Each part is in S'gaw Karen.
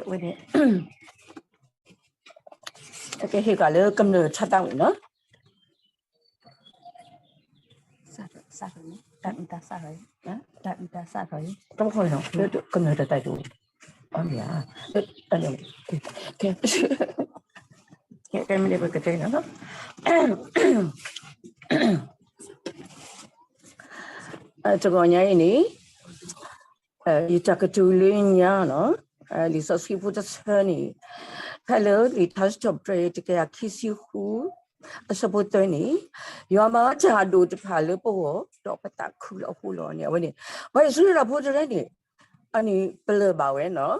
ဝဲန့ၣ် ကဟ့ၣ်ကလၢကမျၢၢ်ထါတၢ်ဝံၤနီၤ. တၢ်အုၣ်တၢ်သးထီၣ်အံၤ, တၢ်အုၣ်တၢ်သးထီၣ်အံၤ, တၢ်ခီလီၤ ကမျၢၢ်တၢ်တၢ်တူၣ်, အမ့ၢ်ဧါ, ကဲမ့ၢ်ပကတဲနီၤ, တဂီၤညါအံၤန့ၣ် ယတၢ်ကတိၤလၢညါနီၤ, လံာ်စီဆှံဖိတဆၢန့ၣ်, ဖဲလၢလံာ်ထါစံးထီၣ်ပတြၢၤတကယၤခံဆံဃု အဆၢဖိသၢန့ၣ်, ယွၤမၤတၢ်အဒိၣ်တဖၣ်လၢပဂီၢ် ဒီးပသးခုလီၤအဃိလီၤန့ၣ် အဝဲန့ၣ် ပှၤအံၣ်စရ့လးဖိတဖၣ်န့ၣ် အန့ၣ်ပလၢၢ်ဘၣ်ဝဲနီၤ,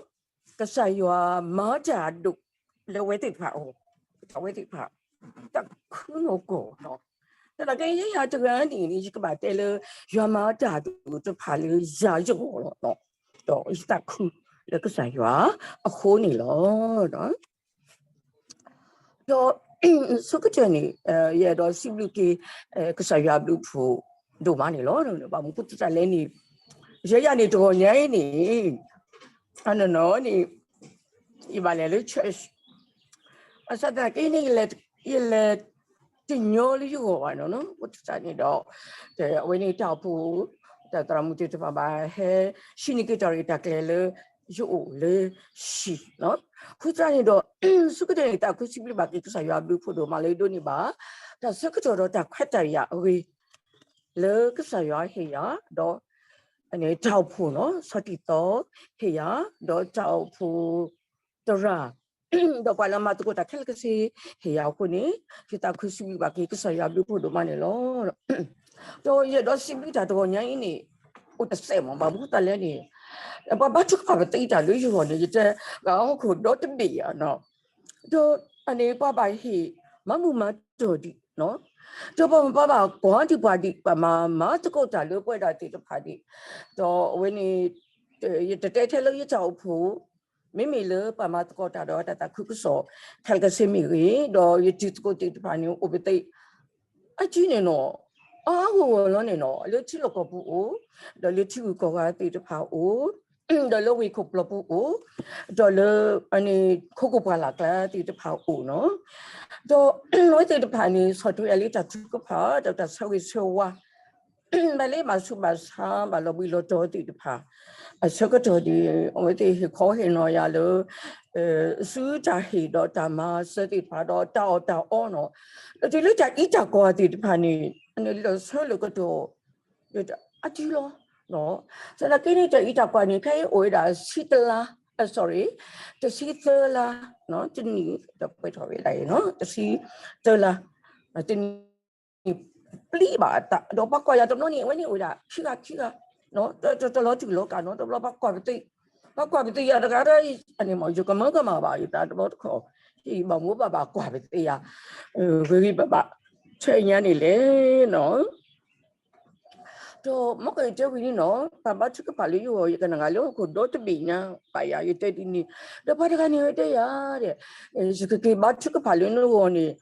ကစၢ်ယွၤမၤတၢ်အဒိၣ် လၢဝဲသ့ၣ်တဖၣ်အဂီၢ်, တၢ်ဝဲသ့ၣ်တဖၣ် တၢ်ခုနီၢ်ကီၢ်နီၤ, သနာ်က့ယဲယၤတဂၤန့ၣ် ယကဘၣ်တဲလၢ ယွၤမၤတၢ်အဒိၣ်တဖၣ်လၢယၤယဂီၢ်လီၤ, ဒီးယသးခုလၢကစၢ်ယွၤအဃိန့ၣ်လီၤ. ဒီး ဆၢကတီၢ်န့ၣ် ယအဲၣ်ဒိးစံးဘျုးက့ၤ ကစၢ်ယွၤအဘျုးအဖှိၣ်ဒိၣ်မးန့ၣ်လီၤ. ဘၣ်မနုၤဃိသတးလဲၣ်န့ၣ် ယဲယၤန့ၣ်တဂီၤညါအံၤန့ၣ် အနီၢ်နီၢ်န့ၣ် ယဘၣ်လဲၤလၢ church ဘၣ်ဆၣ်သနာ်က့န့ၣ် ယလဲၤတညီလၢယဂီၢ်ဘၣ်နီၤ, အဃိသတးန့ၣ်ဒီး အဝဲန့ၣ်တၢ်အိၣ်ဖှိၣ် တၢ်သရၣ်မုၣ်သ့ၣ်တဖၣ်ဘၣ်ဟဲဟံးန့ၢ်က့ၤတၢ်ရဲၣ်တၢ်ကျဲၤလၢယအိၣ်လၢဟံၣ်, အဃိသတးန့ၣ်ဒီး ဆၢကတီၢ်န့ၣ် သးခုစံးဘျုးဘၣ်က့ၤကစၢ်ယွၤအဘျုးအဖှိၣ်ဒိၣ်မးလၢယဒိးန့ၢ်ဘၣ် တၢ်ဆၢကတီၢ်ဒီးတၢ်ခွဲးတၢ်ယာ်အဂ့ၤ လၢကစၢ်ယွၤဟ့ၣ်ယၤ ဒီး တၢ်အိၣ်ဖှိၣ်နီၤ ဆီၣ်တံၢ်သီဟ့ၣ်ယၤ ဒီးတၢ်အိၣ်ဖှိၣ်သရၣ် ဒီးပှၤလၢအမၤသကိးတၢ်ခဲလၢာ်ခဲဆ့ဟ့ၣ်ယၤအဃိန့ၣ် ယသးခုစံးဘျုးဘၣ်က့ၤကစၢ်ယွၤအဘျုးအဖှိၣ်ဒိၣ်မးန့ၣ်လီၤ. ဒီးယအဲၣ်ဒိးစံးဘျုးတၢ်တဂီၤညါအံၤန့ၣ် အိၣ်တစဲးမး ဘၣ်မနုၤဃိသတးလဲၣ်န့ၣ် ပှၤဘါထုကဖၣ်ပသ့တၢ်လၢယဂီၢ်န့ၣ် ယတဲဂၤဟီၣ်ခိၣ်ဒီတဘ့ၣ်ဧါနီၤ, ဒီးအန့ၣ်ပှၤဘၣ်ဟ့ၣ်မၤမုာ်မၤတီၢ်ဒံးနီၤ, ဒီးပှၤမၤပှၤဘၣ်ကွၢ်ဒံးပှၤဒံး ပှၤမၤမၤသကိးတၢ်လၢပဝဲဒၣ်သ့ၣ်တဖၣ်ဒံး, ဒီးအဝဲန့ၣ် ယတတဲထဲလၢယတၢ်အိၣ်ဖှိၣ် မ့မ့ၢ်လၢပှၤမၤသကိးတၢ်ဒီးတၢ်သးခုကစီၣ် ခဲလၢာ်ခဲဆ့မ့ၢ်ဂ့ၤ, ဒီးယတံၤသကိးသ့ၣ်တဖၣ်န့ၣ် အိၣ်ပသ့ အစုန့ၣ်နီၤ, အါဂီၢ်ဂီၢ်လီၤန့ၣ်နီၤ, လၢထံလီၢ်ကီၢ်ပူၤအိၣ်, ဒီးလၢထံဂုၤကီၢ်ဂၤသ့ၣ်တဖၣ်အိၣ်, ဒီးလၢဝ့ၢ်ခိၣ်ပျီပူၤအိၣ်, ဒီးလၢ ခိခိၣ်ပှၢ်လၢ်ကျါသ့ၣ်တဖၣ်အိၣ်နီၤ, ဒီးအဝဲသ့ၣ်တဖၣ်န့ၣ် ဆီၣ်ထွဲအလံတၢ်ထုကဖၣ် ဒီးတၢ်ဆၢဂ့ၤဆၢဝါ ဘၣ်လၢဘၣ်ဆူးဘၣ်ဆါ ဘၣ်လီၤဘှံးလီၤတီၤသ့ၣ်တဖၣ် အဆၢကတီၢ်ဒီး အဝဲသ့ၣ်ဟ့ၣ်ခီဟ့ၣ်နီၤယၤလၢ ဆူတၢ်ဟ့ၣ်ဒီးတၢ်မၤစၢၤသ့ၣ်တဖၣ်ဒီးတၢ်အီၣ်တၢ်အီနီၤ, ဒီးတုၤလၢတၢ်အံးတၢ်ကွၢ်သ့ၣ်တဖၣ်န့ၣ် အန့ၣ်လီၤဆၢလၢကတီၢ် အစုလီၤ, သနာ်က့န့ၣ် တၢ်အံးတၢ်ကွၢ်န့ၣ် ခဲအံၤအိၣ်ဝဲဒၣ်ဆံတလါ, sorry, တဆံသၢလါ, တနံၣ်ဒီးပှဲၤထီၣ်ဝဲဒၣ်အံၤနီၤ, တဆံသၢလါ, တနံၣ် ပျံၤဘၣ်အသး ဒီးပှၤကွၢ်ယၤတဘျီန့ၣ် အဝဲန့ၣ်အိၣ်ဝဲဒၣ်ခံဂၤခံဂၤ, တလီၤတူၢ်လီၤကာ်နီၤ, တဘျီပှၤကွၢ်ပသ့, ပှၤကွၢ်ပသ့ယၤတဂၤဒီး အန့ၣ်မ့ၢ် ယကမၢကမၣ်ဘၣ်ယသးတဘျီတခီၣ်, ဘၣ်မူဘၣ်ဘၣ်ကွၢ်ပသ့ယၤ, ဂ့ၤဂ့ၤဘၣ်ဘၣ်, ဆဲညါန့ၣ်လဲၣ်နီၤ ဒီးမ့ၢ်ကတဲဝံၤန့ၣ်နီၤ, ပှၤဘါထုကဖၣ်လၢယဂီၢ် ယကနၣ်ဂၤလၢဟီၣ်ခိၣ်ဒီတဘ့ၣ်ညါ ဘၣ်ယၤယတဲဒ်န့ၣ်, ဒီးပှၤတဂၤန့ၣ်ဝဲတဲယၤဒီး, ယကက့ၤဘါထုကဖၣ်လၢနဂီၢ်န့ၣ်,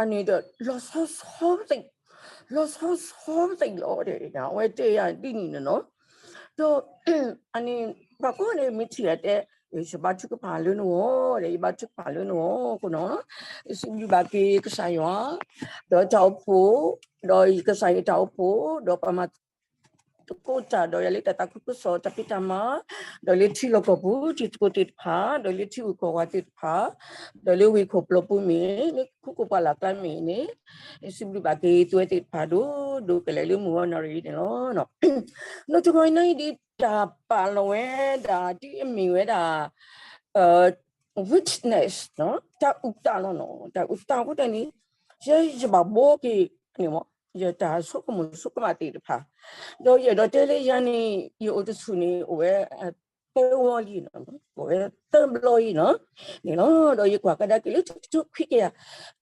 အန့ၣ်ဒီး လီၤဆီဆီပသ့ၣ်, လီၤဆီဆီပသ့ၣ်လီၤဒီး အဝဲတဲယၤဒ်န့ၣ်န့ၣ်နီၤ, ဒီး အန့ၣ် ပှၤကိးဂၤဒဲးမ့ၢ်ထံၣ်ယၤတဲ, ယဘါထုကဖၣ်လၢနဂီၢ်ဒီး ယဘါထုကဖၣ်လၢနဂီၢ်အဃိနီၤ, ယစံးဘျုးဘၣ်က့ၤကစၢ်ယွၤ, ဒီးတၢ်အိၣ်ဖှိၣ်, ဒီးယကစၢ်ယွၤတၢ်အိၣ်ဖှိၣ်, ဒီးပှၤမၤသကိးတၢ်ဒီးယၤလၢတၢ်သးခုကစီၣ်တၢ်ဖံးတၢ်မၤ, ဒီးလၢထံလီၢ်ကီၢ်ပူၤ တံၤသကိးသ့ၣ်တဖၣ်, ဒီးလၢထံဂုၤကီၢ်ဂၤသ့ၣ်တဖၣ်, ဒီးလၢဝ့ၢ်ခိၣ်ပျီပူၤမ့ၢ်, လၢခိခိၣ်ပှၢ်လၢ်ကျါမ့ၢ်န့ၣ်, ယစံးဘျုးဘၣ်က့ၤသုဝဲသ့ၣ်တဖၣ်ဒိၣ်ဒိၣ်ကလဲာ်လၢမုၢ်ဂီၤနၣ်ရံၣ်န့ၣ်လီၤ. နီၢ်တဂီၤအံၤန့ၣ်ဒ်တၢ်ပာ်လီၤဝဲဒၣ် ဒ်အမ့ၢ်ဝဲဒၣ် witness နီၤ, တၢ်အုၣ်တၢ်လီၤနီၤ, တၢ်အုၣ်တၢ်အဃိတၢ်န့ၣ်, ယဲယဘၣ်ဘှီက့ၤန့ၣ်မ့ၢ်, ယတၢ်ဆိကမိၣ်ဆိကမးသ့ၣ်တဖၣ်, ဒီးယအဲၣ်ဒိးတဲလၢယၤန့ၣ် ယအိၣ်တဆူၣ်န့ၣ် အိၣ်ဝဲ သၢဝီလံနီၤ, အိၣ်ဝဲသၢဘျီအံၤနီၤ, န့ၣ်လီၤ. ဒီးယကွၢ်ကဒါက့ၤလၢတကထိခွံကယၤ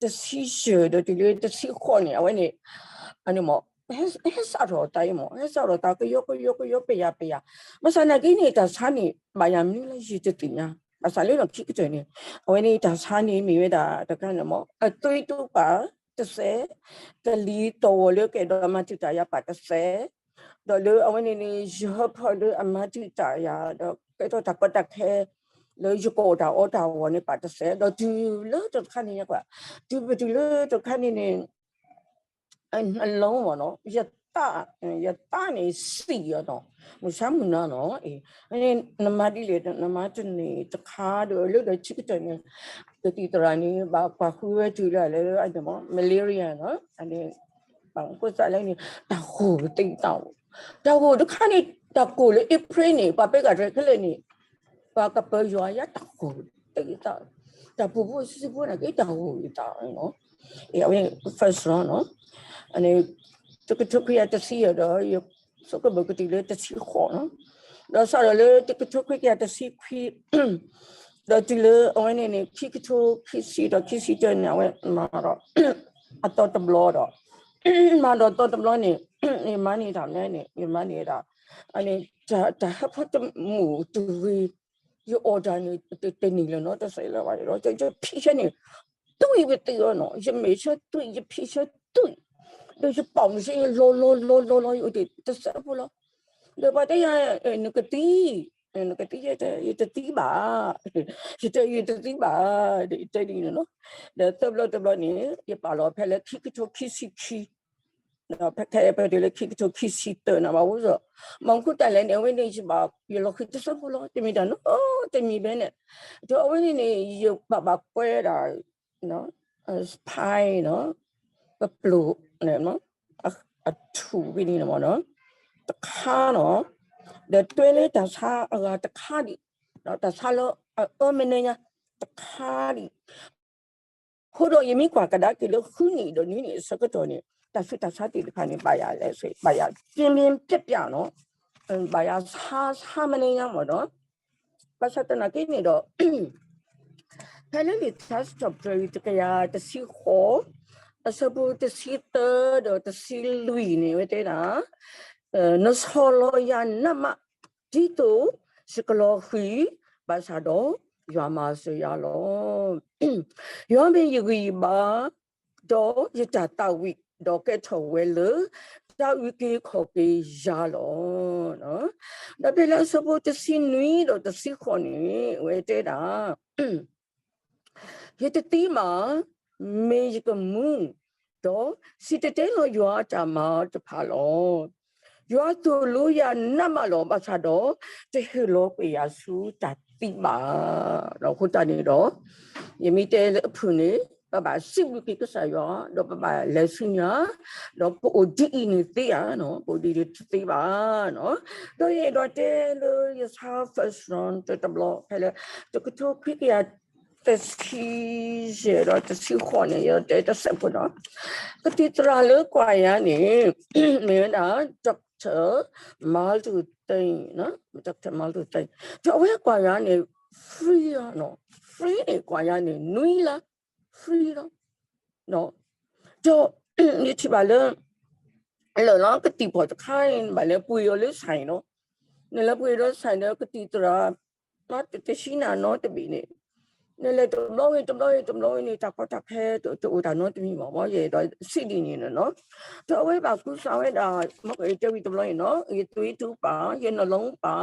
တဆံယဲၢ် ဒီးတုၤလၢတဆံဃိးန့ၣ် အဝဲန့ၣ် အန့ၣ်မ့ၢ် ဟဲစးထီၣ်သးအံၤမ့ၢ် ဟဲစးထီၣ်သးကယီကယီကယီပယၤပယၤ, ဘၣ်ဆၣ်နာ်က့န့ၣ် တၢ်ဆါန့ၣ် ဘၣ်ယၤမနုၤလၢယတသ့ၣ်ညါ, ဘၣ်ဆၣ်လၢလီၢ်ခံကတၢၢ်န့ၣ် အဝဲန့ၣ်တၢ်ဆါန့ၣ်မ့ၢ်ဝဲဒၣ်တခါန့ၣ်မ့ၢ် အသွံတူာ်ပာ်တစဲး, ကလံၤသီၣ်ဝီၤလၢကအဲၣ်ဒိးမၤတံာ်တာ်ယၤပာ်တစဲး, ဒီးလၢအဝဲန့ၣ်န့ၣ် ယဟၢဖၢလၢအမၤတံာ်တာ်ယၤဒီး ကဲထီၣ်တၢ်ကီတၢ်ခဲ လၢယကအီၣ်တၢ်အီတၢ်အီန့ၣ် ပာ်တသ့ ဒီးတုၤလၢတခါန့ၣ်ညါကွၢ်, တုၤပတုၤလၢတခါန့ၣ်န့ၣ် အလီၤမ့ၢ်နီၤ ယသး, ယသးန့ၣ်စံၣ်အီၤနီၤ, မုၢ်ဆါမုၢ်နၤနီၤ, နမၤဒ်လဲၣ် နမၤတန့ၢ်တခါဒီးလၢဒီးခံကတၢၢ်န့ၣ် ကသံၣ်သရၣ်န့ၣ် ဘၣ်ကွၢ်ဃုဝဲတုၤလၢလၢ malaria နီၤ, အန့ၣ် ဘၣ်မနုၤဃိသးလဲၣ်န့ၣ် တၢ်ဂိၢ်ကသ့သး, တၢ်ဂိၢ်တခါန့ၣ် တၢ်ကိၢ်လၢ April န့ၣ် ပှၤပဲကၢ်တရဲခဲလၢာ်န့ၣ် ပှၤကပၢၤယွၤယါတၢ်ဂိၢ်သ့သး, တၢ်ပူၤဖိဆံးဖိန့ၣ်က့တၢ်ဂိၢ်သး, အဝဲ first round နီၤ, အန့ၣ် တကထိခွံကယၤတဆံယဲၢ်ဒီး ယဆိကမိၣ်ကတုၤလၢတဆံဃိးနီၤ, ဒီးစးထီၣ်လၢတကထိခွံကယၤတဆံခွံ ဒီးတုၤလၢအဝဲန့ၣ်န့ၣ် ခံကထိခံဆံဒီးခံဆံတၢန့ၣ် အဝဲမၤဒီး အသီတဘျီဒီး မၤဒီးသီတဘျီန့ၣ် ယမၤန့ၢ်တၢ်မနုၤန့ၣ် ယမၤန့ၢ်ဒၣ် အန့ၣ် တၢ်ဟဲဖီတမုာ်တဂ့ၤ, ယအီၣ်တၢ်န့ၣ် တနံၤလၢၤနီတစဲးလၢၤဘၣ်ဒီး ယဖံးဆၢန့ၣ် သွံၣ်ပသ့အီၤနီၤ, ယမဲာ်ဆၢသွံၣ် ယဖံးဆၢသွံၣ်, ဒီးယပာ်မုၢ်ဆ့လီၤလီၤလီၤလီၤလီၤ ယအိၣ်တ့ၢ်တစဲးဖိလီၤ, ဒီးပှၤတဲယၤ နကသံ နကသံ ယတသံဘၣ်, ယတဲယတသံဘၣ်, ဒီးယတဲဒ်န့ၣ်နီၤ, ဒီးသၢဘျီတဘျီန့ၣ် ယပာ်လီၤဖဲလၢခံကထိခံဆံခံ ဒီးဖဲခဲအံၤပတုၤလၢခံကထိခံဆံသၢန့ၣ် ဘၣ်အိၣ်ဒီး မ့ၢ်ခိၣ်တၢ်လဲၣ်န့ၣ် အဝဲန့ၣ်ယဘၣ် ယလီၤဃံၤတစဲးဖိလီၤ တမ့ၢ်တၢ်နီတမံၤဖဲန့ၣ်, ဒီးအဝဲန့ၣ်န့ၣ် ယဘၣ်ဘၣ်ကွဲဒၣ် ဖဲနီၤ ပပျိၢ် အထူၣ်ဖဲန့ၣ်မ့ၢ်နီၤ တခါနီၤ, ဒီးတွဲလၢတၢ်ဆါအဂၤတခါဒံး, တၢ်ဆါလၢအအၢမနုၤညါ တခါဒံး အဃိဒီးယမ့ၢ်ကွၢ်ကဒါက့ၤလၢဃုနံၣ်ဒီးနွံနံၣ်အဆၢကတီၢ်န့ၣ် တၢ်ဆူးတၢ်ဆါသ့ၣ်တဖၣ်န့ၣ် ဘၣ်ယၤလဲၣ် ဘၣ်ယၤ ပြင်းပြင်းပြင်းပြင်း နီၤ, ဘၣ်ယၤဆါဆါမနုၤညါမ့ၢ်နီၤ, ဘၣ်ဆၣ်သနာ်က့န့ၣ်ဒီး ဖဲလၢလံာ်ထါစံးထီၣ်ပတြၢၤတကယၤတဆံဃိး အဆၢဖိတဆံသၢဒီးတဆံလွံၢ်န့ၣ် အဝဲတဲဒၣ် နဆီၣ်လီၤယၤနးမး ဒ်သိးယကလီၤဃံၤ, ဘၣ်ဆၣ်ဒီးယွၤမၤစၢၤယၤလီၤ. ယွၤမ့ၢ်ယဂံၢ်ယဘါ, ဒီးယတၢ်သးဝံၣ်, ဒီးကဲထီၣ်ဝဲလၢတၢ်အုၣ်က့ၤခီၣ်က့ၤယၤလီၤ. ဒီးဖဲလၢအဆၢဖိတဆံနွံဒီးတဆံဃိးန့ၣ် အဝဲတဲဒၣ် ယတသံဘၣ်, မ့ၢ်ယကမူ, ဒီးစံၣ်တဲၤတဲလီၤယွၤအတၢ်မၤတဖၣ်လီၤ. ယွၤသိၣ်လိယၤနးမးလီၤ. ဘၣ်ဆၣ်ဒီး တဟ့ၣ်လီၤကွံာ်ယၤဆူတၢ်သံဘၣ်. ဒီးအဃိသတးန့ၣ်ဒီး ယမ့ၢ်တဲလၢအဖုၣ်န့ၣ် ပဘၣ်စံးဘျုးက့ၤကစၢ်ယွၤ ဒီးပဘၣ်လဲၤဆူညါ ဒီးပအိၣ်ဒ်အံၤန့ၣ်သ့ဧါ, ပအိၣ်ဒ်အံၤတသ့ဘၣ်. ဒီးယအဲၣ်ဒိးတဲလၢယဆါ first round တဘျီ ဖဲလၢ တကထိခွံကယၤ တဆံယဲၢ်ဒီးတဆံဃိးန့ၣ် ယတဲတစဲးဖိနီၤ, ကသံၣ်သရၣ်လၢကွၢ်ယၤန့ၣ် မ့ၢ်ဝဲဒၣ် doctor Martin Luther, doctor Martin Luther, ဒီးအဝဲကွၢ်ယၤန့ၣ် free နီၤ, free န့ၣ် ကွၢ်ယၤန့ၣ် နွံလါ free လီၤ. ဒီး ယထံၣ်ဘၣ်လၢ လၢလီၤကသံၣ်ဖီၣ်တခါန့ၣ် ဘၣ်လဲၤပှ့ၤအီၤလၢ ဆိုင် နီၤ, နလဲၤပှ့ၤဒီး ဆိုင် ဒီးကသံၣ်သရၣ် တဆံနၤနီတဘ့ၣ်န့ၣ် နလဲၤတဘျီဝဲတဘျီဝဲတဘျီဝဲန့ၣ် တၢ်ကီတၢ်ခဲတအိၣ်တၢ်နီတမံၤဘၣ် မ်ယအဲၣ်ဒိးစံးဒ်န့ၣ်နီၤ, ဒီးအဝဲဘၣ်ကူစါဝဲဒၣ် မ်ယတဲဝံၤတဘျီန့ၣ်နီၤ ယသွေးတိုးပါ, ယနှလုံးပါ,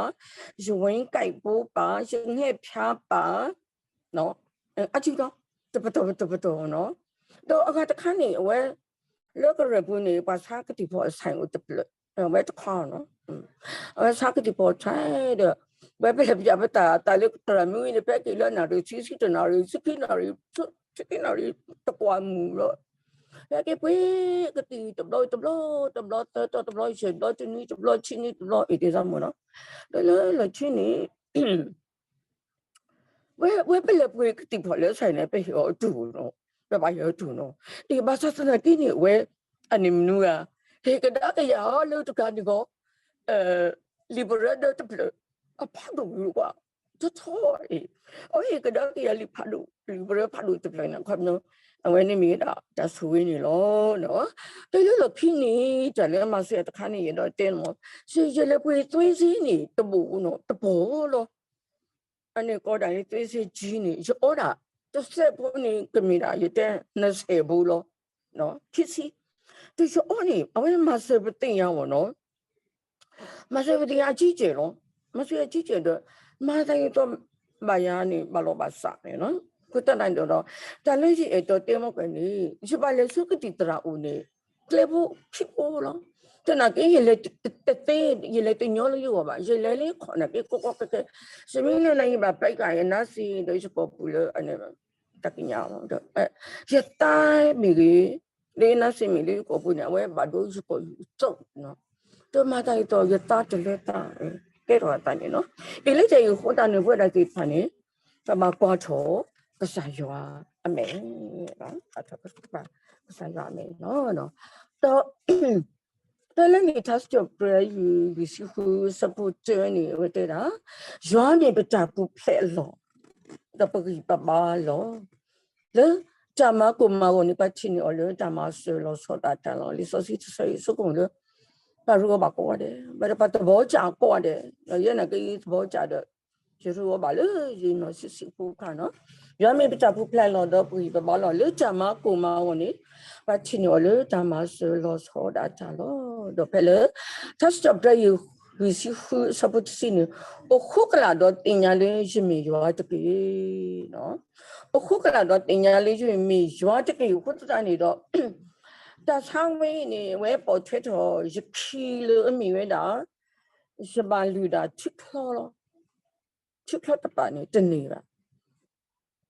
ယဝမ်းကိုက်ဖို့ပါ, ယငှက်ဖျားပါ, အါထံဒီး တပတီၢ်ပတီၢ်ပတီၢ်နီၤ, ဒီးအဂၤတခါန့ၣ် အဝဲ လၢကရၢၢ်ပူၤန့ၣ် ပှၤဆါကသံၣ်ဖီၣ် ဆိုင် အိၣ်တဖျၢၣ်, အဝဲတခါနီၤ, အဝဲဆါကသံၣ်ဖီၣ် ဆိုင် ဒီး ဝဲပလဲၤပယၣ်ပတၢ်သးလၢသရၣ်မုၣ်ဝံၤန့ၣ် ဖဲက့ၤလၢနၣ်ရံၣ်ဆံ ဆံတနၣ်ရံၣ် ဆံခံနၣ်ရံၣ် ဆံခံနၣ်ရံၣ် တကွၢ်မုာ်လီၤ, ဟဲက့ၤပှ့ၤကသံၣ်တဘျီတဘျီ တဘျီသၢတီၢ်တဘျီယဲၢ်ဘျီတနွံတဘျီဆံနွံတဘျီ အ့ၣ် တ့ၢ်သးမုာ်နီၤ, ဒီးလၢလီၢ်ခံန့ၣ် ဝဲ ဝဲပလဲၤပှ့ၤကသံၣ်ဖီၣ်လၢ ဆိုင် န့ၣ် ပဟ့ၣ်အီၤတူၢ်နီၤ, ပဘၣ်ဟ့ၣ်အီၤတူၢ်နီၤ, အ့ၣ် ဘၣ်ဆၣ်သနာ်က့န့ၣ် အဝဲ အန့ၣ်မနုၤဧါ, ဟ့ၣ်ကဒါကယၤလၢတကးန့ၣ်ဂီၢ် လံာ်ပရၢဒၢတဖျၢၣ် အဖးဒိၣ်ဝံၤကွၢ် ထီထီအံၤ, အဝဲဟ့ၣ်ကဒါကယၤလံာ်ဖးဒိၣ် လံာ်ပရၢဖးဒိၣ်တဖျၢၣ်န့ၣ် ခီပညီ အဝဲန့ၣ်မ့ၢ်ဝဲဒၣ်တၢ်ဆိၣ်ဂ့ၤန့ၣ်လီၤ. တၢ်လၢလီၢ်ခံန့ၣ် တၢ်လၢမၤစၢၤတခါန့ၣ် ယအဲၣ်ဒိးတဲန့ၣ်မ့ၢ် ယလဲၤပှ့ၤသွေးစ့န့ၣ် တဘိနီၤ တဘိလီၤ အန့ၣ်ကိးဒၣ်လၢသွေးစ့ကၠံန့ၣ် ယအီဒၣ် တစဲးဖိန့ၣ် ကမ့ၢ်ဒၣ် ယတဲ နစဲးဖိလီၤ ခံဆံ, ဒီးယအီန့ၣ် အဝဲမၤစၢၤပသ့ၣ်ညါမ့ၢ်နီၤ, မၤစၢၤပသ့ၣ်ညါအကံကဲၢ်လီၤ, မၤစၢၤအကံကဲၢ်ဒီး မၤသးဒ်သိး ဘၣ်ယၤန့ၣ် ဘၣ်လီၤဘၣ်စးန့ၣ်လီၤ. အဃိသတးန့ၣ်ဒီး တၢ်လၢယအဲၣ်ဒိးတဲမ့ၢ်ကဲန့ၣ် ယဘၣ်လဲၤဆူကသံၣ်သရၣ်အိၣ်န့ၣ် ကျဲဖိခံဖိလီၤ. သနာ်က့ ယလဲၤတသ့ ယလဲၤတညီလၢယဂီၢ်ဘၣ်, ယလဲၤလၢခီၣ်နာ်က့ ကီကီခဲခဲ, ယမ့ၢ်လၢနၤယဘၣ်ပဲကၤ ယနါစ့ဒီးယကိာ်ပူၤလၢ တၢ်ကညးလီၤဒီး ယသးမ့ၢ်ဂ့ၤ, လၢယနါစ့မ့ၢ်လၢယကိာ်ပူၤန့ၣ် အဝဲဘၣ်ဒိယကိာ်ယူၤအသိးနီၤ. ဒီးမၤသးဒ်သိး ယသးတလၢသး ကဲထီၣ်အသးန့ၣ်နီၤ. အံၤလၢတၢ်အံၤအဃိသတးန့ၣ် ပဝဲဒၣ်သ့ၣ်တဖၣ်န့ၣ် ပဘၣ်ကွၢ်ထီၣ်ကစၢ်ယွၤအမဲာ်, ကွၢ်ထီၣ်ကစၢ်ယွၤအမဲာ်လီၤ. ဒီး တၢ်လၢန့ၣ် ထါစံးထီၣ်ပတြၢၤ လွံၢ်ဆံဃု အဆၢဖိတၢန့ၣ် အဝဲတဲဒၣ်, ယွၤမ့ၢ်ပတၢ်ပူၤဖျဲးအလီၢ်, ဒီးပဂံၢ်ပဘါလီၤ. လၢတၢ်မၤကိၢ်မၤဂီၤန့ၣ် ပှၤထံၣ်န့ၢ်အီၤလၢတၢ်မၤစၢၤလီၤဆီဒၣ်တၢ်လီၤ. လံာ်စီဆှံတဆၢအံၤ ဆိကမိၣ်လၢ ပှၤရူးအီၤဘၣ်ကိးဂၤဒဲး, ဘၣ်ဒီးပှၤသဘောကျကိးဂၤဒဲး, ယဲနာ်က့ယသဘောကျဒီး ယရူးအီၤဘၣ်လၢယနီၢ်ဆံးဆံးဖိခါနီၤ. ယွၤမ့ၢ်ပတၢ်ပူၤဖျဲးအလီၢ် ဒီးပဂံၢ်ပဘါလီၤ. လၢတၢ်မၤကိၢ်မၤဂီၤန့ၣ် ပှၤထံၣ်န့ၢ်အီၤလၢတၢ်မၤစၢၤလီၤဆီဒၣ်တၢ်လီၤ. ဒီးဖဲလၢ ထါစံးထီၣ်ပတြၢၤ လွံၢ်ဆံဃု အဆၢဖိတဆံန့ၣ်, အိၣ်ဃိကလာ်ဒီးသ့ၣ်ညါလၢယမ့ၢ်ယွၤတက့ၢ်. အိၣ်ဃိကလာ်ဒီးသ့ၣ်ညါလၢယမ့ၢ်ယွၤတက့ၢ်. အဃိသတးန့ၣ်ဒီး တၢ်ဆါဝဲအံၤန့ၣ် အဝဲပိာ်ထွဲထီၣ်ယခံလၢအမ့ၢ်ဝဲဒၣ် ယဘၣ်လုၢ်ဒၣ်ထံချီလီၤ. ထံချီတပာ်န့ၣ် တန့ၢ်ဘၣ်.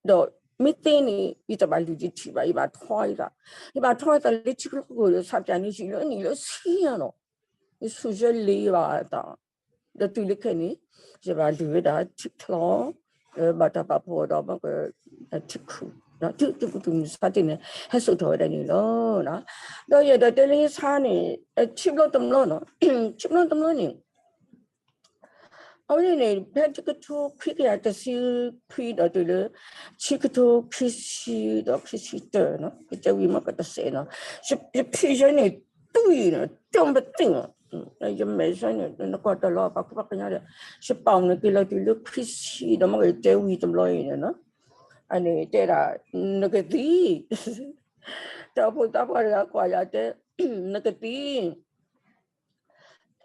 ဒီးမ့ၢ်သ့န့ၣ် ယတဘၣ်လုၢ်ယထံဘၣ်, ယဘၣ်ထီအသး, ယဘၣ်ထီအသးလၢထံချီခိၣ်ဒီး ဆၣ်ပၠးန့ၢ်ယံာ်လၢအနံၣ်လၢဆံညါနီၤ, ယဆူၣ်ယဲလ့ဘၣ်အသး, ဒီးတုၤလၢခဲအံၤန့ၣ် ယဘၣ်လုၢ်ဝဲဒၣ်ထံချီ, ဘၣ်တၢ်ပာ်ဖှိၣ်ဒီး ထံခုၣ်, ထံခုၣ်ဆါတ့ၢ်န့ၣ် ဟဲစိာ်ထီၣ်ဝဲဒၣ်န့ၣ်လီၤ. ဒီးယအဲၣ်ဒိးတဲလၢယဆါန့ၣ် ထံဘျီတဘျီနီၤ, ထံဘျီတဘျီန့ၣ် အဝဲန့ၣ် ဖဲတကထိခွံကယၤတဆံခွံဒီးတုၤလၢ ဆံကထိခံဆံဒီးခံဆံတၢနီၤ, ကတဲဝံၤမ့ၢ်ကတစဲးနီၤ, ယဖံးယဲန့ၣ် တွံၢ်နီၤ, တၢ်ပသ့ၣ်နီၤ, ယမဲာ်ဆၢန့ၣ် နကွၢ်တၢ်လီၤပာ်ခူပာ်ကညါဒီး ယပာ်အီၤန့ၣ်က့ၤလီၤတုၤလၢခွံဆံဒီး မ့ၢ်ကတဲဝံၤတဘျီအံၤန့ၣ်နီၤ, အန့ၣ်တဲဒၣ် နကသံ တၢ်အိၣ်ဖှိၣ်သးပှၢ်တဂၤကွၢ်ယၤတဲ နကသံ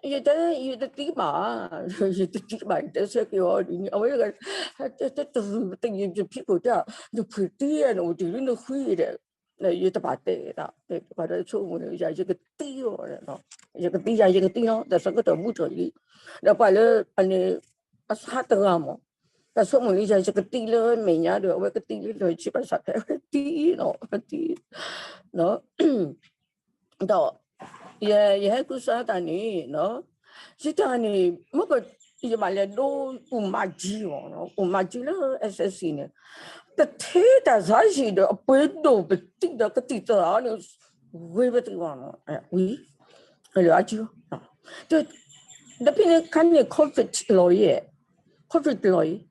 ယတဲ ယတသံဘၣ်, ယတသံဘၣ် ယတဲဆၢက့ၤအီၤဒ်န့ၣ် အဝဲ တရူးပသ့ၣ် ယဖံးခိၣ်တဲ နဖုးသံ နအိၣ်တ့ၢ်လၢနဃုဒီး ယတဘၣ်တဲဒၣ် ပှၤဒီးဆိကမိၣ်န့ၣ် ယၤယကသံလီၤ, ယကသံ ယၤယကသံလီၤ တၢ်ဆၢကတီၢ်ဘူးထီၣ်လံ, ဒီးပှၤလၢ အန့ၣ် အဆါတဂၤမး တၢ်ဆိကမိၣ်လံ ယၤယကသံလၢမဲာ်ညါဒီး အဝဲကသံလၢလီၢ်ဆံးဘၣ်ဆၣ်ဖဲ အဝဲသံလီၤ အဝဲသံ ဒီး ယ ယဟဲကူစါတၢ်န့ၣ် ယတၢ်န့ၣ် မ့ၢ်က ယဘၣ်လဲၤဒိ အိၣ်မးကံအီၤ အိၣ်မးကံလၢ SSC န့ၣ် တထ့တၢ်စါယံာ်ဒီး အပှ့ၤဒိၣ်ပသံဒီးကသံၣ်သရၣ်န့ၣ် ဂ့ၤပသံၣ်ဘၣ်နီၤ ဝံၤ လၢအကံ ဒီးဖဲန့ၣ်ခါန့ၣ် COVID လီၤအံၤ COVID လီၤအံၤ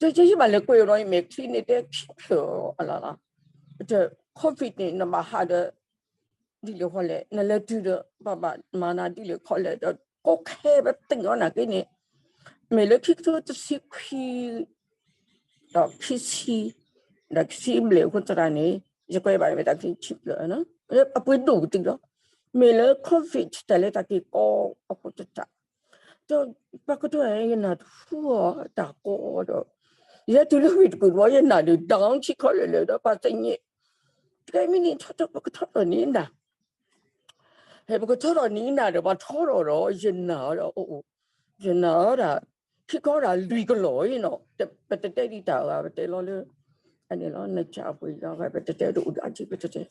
တယဘၣ်လဲၤကွဲးဒီး ယမဲာ်ချံန့ၣ်တဲခံဖျၢၣ်အလၢ်လၢ် COVID န့ၣ် နဘၣ်ဟးဒီး ဒ်လဲၣ်ဃီလဲၣ် နလဲၤတုၤဒီး ဘၣ်ဘၣ်မၤနၤဒ်လဲၣ်ခီလဲၣ်ဒီး ကိးခဲပသ့ၣ်ညါနာ်က့န့ၣ် မ့ၢ်လၢခံကထိတဆံခွံ ဒီးခံဆံ ဒီးခံဆံဘျဲၣ်အဃိသတးန့ၣ် ယကွဲးဘၣ်မ့ၢ်တၢ်ခံဆံဘျဲၣ် အပှ့ၤဒိၣ်ကတုၤလီၤ. မ့ၢ်လၢ COVID တၢ်လဲၤတၢ်က့ၤကီအဃိသတး ဒီးပှၤကတိၤယနၢ်တဟူအီၤတၢ်ကီဒီး ယဲတုၤလၢဝ့ၢ်တကူၣ်တဘျီ ယနၢ်ဒုး down ထံခီလၢာ်လၢာ်ဒီး ပှၤသ့ၣ်ညါ တကဲမ့ၢ်န့ၣ် ထီထီၣ် ပကထီထီၣ်န့ၢ်နၤ ဟဲပကထီထီၣ်န့ၢ်နၤဒီး ပှၤထီထီၣ်ဒီး ယနၢ်ဒီး အိၣ်အိၣ် ယနၢ်ဒီး ခံခီဒၣ်လွံၢ်ကလီၢ်အံၤနီၤ ပတတဲဒံးတၢ်အဂၤ ပတဲလီၤလၢ အန့ၣ်လီၤ နကၢ်အပှ့ၤလီၤ ပတတဲဒိၣ်ဒၣ်က့ ပတတဲ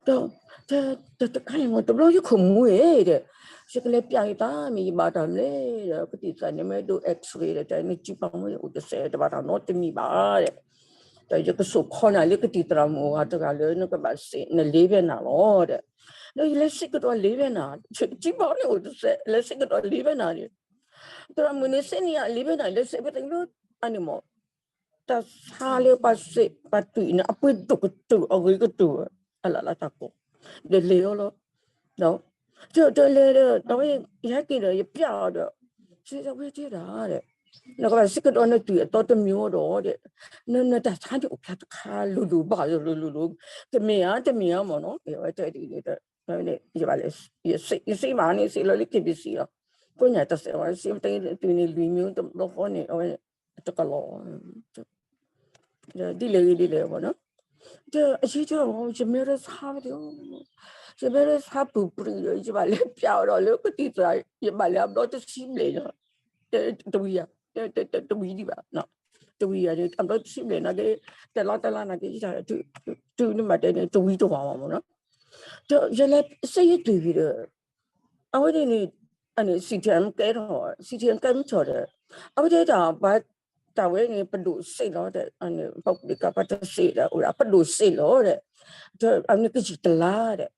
ဒီး တ တ တခါအံၤမ့ၢ် တဘျီယခိၣ်မူၤဧ့ဒီး ယကလဲၤပျးယသးမ့ၢ်ယဘၣ်တၢ်မနုၤလဲၣ်ဒီး ကသံၣ်သရၣ်န့ၣ် မ့ၢ်ဒိး X-ray ဒီး တဲနစုပာ်မူန့ၣ်အိၣ်တစဲး တဘၣ်တၢ်နီတမံၤဘၣ်ဒီး ဒီးယကစိာ်ခီနၤလၢကသံၣ်သရၣ်မုၣ်အဂၤတဂၤလၢနကဘၣ်စံး န liver နၤလီၤဒီး ဒီးယလဲၤစံးကဒီး liver နၤ စံးပာ်န့ၣ်အိၣ်တစဲး လဲၤစံးကဒီး liver နၤဒီး သရၣ်မုၣ်န့ၣ် စ့န့ၣ်ယ liver နၤ လဲၤစံးပသ့ၣ်လၢ အန့ၣ်မ့ၢ် တၢ်ဆါလၢပှၤစံးပှၤတွံၢ်န့ၣ် အပှ့ၤဒိၣ်ကတၢၢ် အဂ့ၤကတၢၢ် အလၢ်လၢ်တၢ်ကီ ဒီးလဲၤအီၤလီၤ ဒီး တလဲၤဒီး တဝဲ ယဟဲက့ၤဒီး ယပျးအီၤဒီး စံးဝဲတဲဒၣ်ဒီး နကဘၣ်စံးကဒီးနတွံၢ်အသီတမံၤဒီး ဒီး န နတၢ်ဆါန့ၣ်အိၣ်ဖျါတခါလိၤလိၤဘၣ်လိၤလိၤလိၤ တမ့ၢ်ဧါ တမ့ၢ်ဧါမ့ၢ်နီၤ အဝဲတဲဒ်န့ၣ်ဒီး ယဘၣ်လဲၤ ယစံး ယစံးဘၣ်န့ၣ် စံးလီၤလၢ KBC လီၤ ကိးညါတစဲးဝဲ စ့မတၤတုၤန့ၣ် လွံၢ်မံၤတဘျီဃီန့ၣ် အဝဲတကလီၤ ဒ်လဲၣ်ဂ့ၤဒ်လဲၣ်ဘၣ်နီၤ, အယံၤတဲအီၤ ယမဲရဆါဝဲဒၣ်, ယမဲရဆါပူၤပြံဒီး ယဘၣ်လဲၤပျးအီၤဒီးလၢကသံၣ်သရၣ် ယဘၣ်လဲၤအဘျီတဆံဘျဲၣ်နီၤ, တဝံၤယၤ, တဝံၤဒံးဘၣ်, တဝံၤယၤန့ၣ် အဘျီတဆံဘျဲၣ်နာ်က့, တလါတလါနာ်က့ တုၤနမၤတဲန့ၣ် တဝံၤတဝါဝဲမ့ၢ်နီၤ, ယလဲၤစ့ယတုၤဒီး အဝဲန့ၣ်န့ၣ် CDM ကဲထီၣ်, CDM ကဲမုၢ်ထီၣ်ဒီး အဝဲတဲတၢ် ပှၤတၢ်ဝဲန့ၣ် ပဒိၣ်စ့လီၤဒီး ပဒိၣ်စ့လီၤဒီး အနကယံာ်တလါဒီး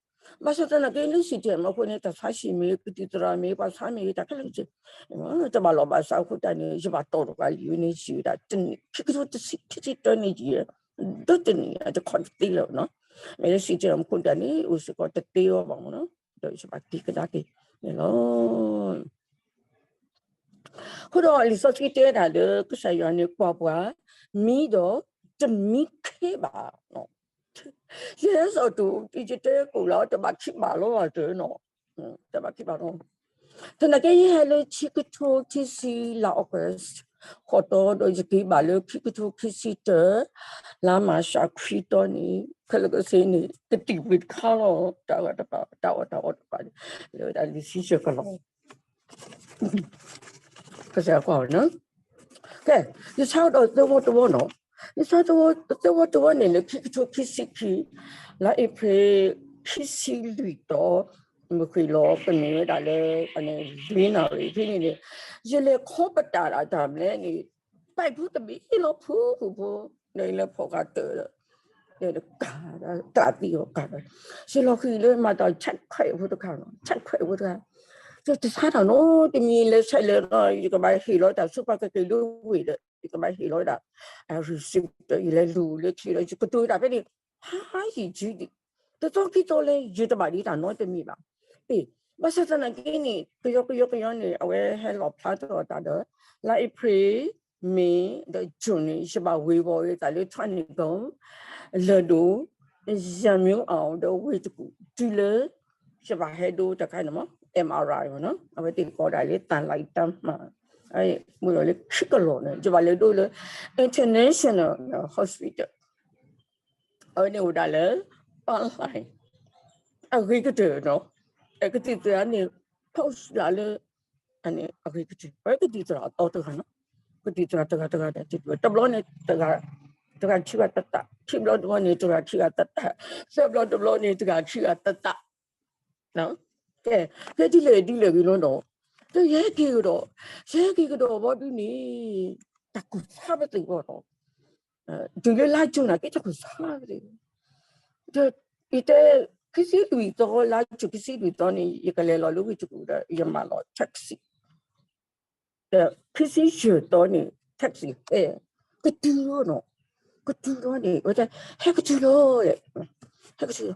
ဘၣ်ဆၣ်သနာ်က့လၢ CDM အဃိန့ၣ် တၢ်ဆါဟံၣ်မ့ၢ် ကသံၣ်သရၣ်မ့ၢ် ပှၤဆါမ့ၢ် တၢ်ခဲလၢာ်က့ တဘၣ်လီၤဘၣ်စးအဃိတၢ်န့ၣ် ယဘၣ်တီၢ်တဂၤလံဝဲန့ၣ် ယံာ်ဝဲဒၣ်တနံၣ် ခံကထိတဆံ ခံဆံတၢန့ၣ်ယံာ် ဒီတနံၣ် တခီတသ့လၢၤနီၤ, မ့ၢ်လၢ CDM အဃိတၢ်န့ၣ် အိၣ်စ့ၢ်ကီးတသ့အီၤဘၣ်မ့ၢ်နီၤ, ဒီးယဘၣ်က့ၤကဒါက့ၤန့ၣ်လီၤ. အဃိဒီးလံာ်စီဆှံတဲဒၣ်လၢ ကစၢ်ယွၤန့ၣ်ကွၢ်ပှၤ မံဒီးတမံခ့ဘၣ်, ယဟဲစိာ်တူာ် ယတဲကိၣ်လီၤ တဘၣ်ခံဘၣ်လီၤတနီၤ, တဘၣ်ခံဘၣ်လီၤ, သနာ်က့ယဟဲလၢခံကထိခံဆံလါ August ဃီတီဒီး ယက့ၤဘၣ်လၢခံကထိခံဆံတၢ လါမၤရှးခွံတီန့ၣ် ခဲလၢာ်ကဆ့န့ၣ် ကတံာ်ဝံၤတခါလီၤ, တၢ်ဂၤတဖၣ် တၢ်အီၣ်တၢ်အီတဖၣ်န့ၣ် လၢဝဲဒၣ်လံာ်ဆံဆၢကလီၤ ကစၢ်ယွၤကွၢ်အီၤ, ကဲ, ယဆါဒီးသဝီတဝီနီၤ, ယဆါသဝီတဝီန့ၣ် လၢခံကထိခံဆံခံ လါအ့ဖြ့ၣ် ခံဆံလွံၢ်တီၤ, မုၢ်ဃ့ၢ်လီၤကန့ၢ်ဝဲဒၣ်လၢ လွံၢ်နၣ်ရံၣ်ဖဲန့ၣ်န့ၣ်, ယလဲၤခီပတာ်ဒၣ်တၢ်မနုၤလဲၣ်န့ၣ်, ပာ်ဖူတဘ့ၣ်လီၤဖုဖုဖိ, ဒီးယလဲၤဖီၣ်ဃာ်တၢၢ်ဒီး ကး, ကးသံအီၤကးဒီး, ယလီၤဃံၤလၢမၤတၢ် check ခွဲးဖိတခါနီၤ, check ခွဲးဖိတခါ, တဆါတၢ်နီတမံၤ လဲၤဆဲးလဲၤလီၤ ယကဘၣ်ဟ့ၣ်လီၤတၢ်ဆူပှၤကက့ၤဒိဝ့ၢ်ဒီး ယကဘၣ်ဟ့ၣ်လီၤဝဲဒၣ် receipt ဒီး ယလဲၤလူၤလၢခံဒီး ယကတိၤတၢ်ဖဲန့ၣ် ဟါယံာ်ယံာ်ဒံး, တသီခံသီလၢ ယတဘၣ်ဒံးတၢ်နီတမံၤဘၣ်. အ့ ဘၣ်ဆၣ်သနာ်က့န့ၣ် ကယီကယီကယီန့ၣ် အဝဲဟဲလီၤဖျါထီၣ်တၢ်ဒီး လါအ့ဖြ့ၣ် မ့ၢ် ဒီး June န့ၣ် ယဘၣ်ဝ့ၤဘီဝဲသးလၢ ထွါနံၣ်ကီၢ် လၢၢ်ဒိၣ် ယၤမံၤအီၤဒီးဝ့ၢ်တကူၣ် တုၤလၢ ယဘၣ်ဟဲဒိတၢ်ခါန့ၣ်မ့ၢ် MRI မ့ၢ်နီၤ, အဝဲသ့ၣ်ကိးဒၣ်လၢ သံလံတၢ်မၤ မ့ၢ်ဒီးလၢခံကလီၢ်န့ၣ် ယဘၣ်လဲၤဒိလၢ International Hospital အဝဲန့ၣ်အိၣ်ဒၣ်လၢ online အဂ့ၤကတၢၢ်နီၤ, ကသံၣ်သရၣ်န့ၣ် post လၢ အဂ့ၤကတၢၢ် အဝဲကသံၣ်သရၣ်အသီတဂၤနီၤ, ကသံၣ်သရၣ်တဂၤတဂၤဒီး တဘျီန့ၣ် တဂၤခံဂၤသတး, ခံဘျီတဘျီန့ၣ် တဂၤခံဂၤသတး, သၢဘျီတဘျီန့ၣ် တဂၤခံဂၤသတး, ကဲ, ဖဲဒ်လဲၣ်ဒ်လဲၣ်ဂ့ၤလီၤနီၤ, ဒီးယဟဲက့ၤကဒီး, ယဟဲက့ၤကဒီးဘီဒုန့ၣ် တၢ်ကူၣ်ဆါပသ့ၣ်ဘီနီၤ, တုၤလၢလါကၠိၣ်နာ်က့ တၢ်ကူၣ်ဆါပသ့ၣ်, ယတဲ ခံဆံလွံၢ်သီ လါကၠိၣ်ခံဆံလွံၢ်သီန့ၣ် ယကလဲၤလီၤလၢဝ့ၢ်တကူၣ်ဒီး ယမၤလီၤ taxi ဒီး ခံဆံယဲၢ်သီန့ၣ် taxi ဟဲ ကတုၤလီၤနီၤ, ကတုၤလီၤန့ၣ် ဝဲတဲ ဟဲကတုၤလီၤ, ဟဲကတုၤလီၤ,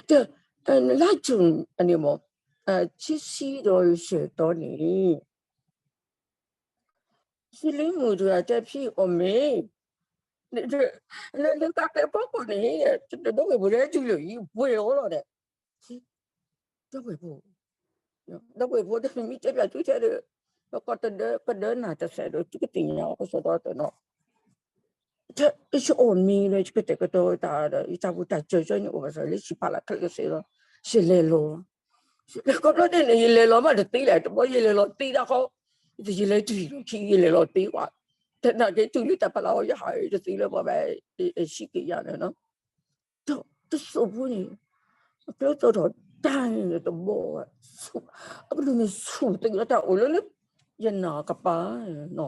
ဒီး လါကၠိၣ်န့ၣ်မ့ၢ် ခံဆံဒီးယဲၢ်သီန့ၣ် စံလ့မုၣ်တဂၤတဲဖံအီၣ်မ့ၢ် လၢကါကျဲဖီခိၣ်န့ၣ် ဒီပုၢ်ဝဲၢ်ဖိလၢဟဲတုၤလၢာ်အံၤ ပှဲၤလီၤလီၤဒီး ဒီပုၢ်ဝဲၢ်ဖိ, ဒီပုၢ်ဝဲၢ်ဖိဒီး မ့ၢ်တဲပၠးသုထဲဒီး ပကီၢ်တဒၢ ကဒၢနၤတစဲးဒီး သုကသ့ၣ်ညါအီၤကစီဒီတနီၤ, ယအီၣ်မ့ၢ်ဒီး ယကတဲာ်ကတီၤတၢ်ဒီး ယတၢ်ဘူၣ်တၢ်စၢၤကၠီန့ၣ် အိၣ်ဘၣ်စၢၤလၢ ဆံးဖးလၢ်ခဲလၢာ်ကစ့ဒီး ယလဲၤလီၤ, ခီဖျိန့ၣ် ယလဲၤလီၤမးတသ့လဲၣ်, တဘျီယလဲၤလီၤသ့ဒၣ်ဃီ, ယလဲၤတုၤလီၤခံ ယလဲၤလီၤသ့ကွၢ်, သနာ်က့တုၤလၢတၢ်ဖးလၢ်အီၤ ယဟးတသ့လၢပှၤဘၣ် ဟံးက့ၤယၤန့ၣ်နီၤ ဒီးတစိၢ်ဖိန့ၣ် အကျိသီၣ်ထီၣ်တၢ်န့ၣ်တဘီ, အကလုၢ်န့ၣ်ဆူၣ်သ့လီၤတၢ်အိၣ်လၢလၢ ယနၢ်ကပၤနီ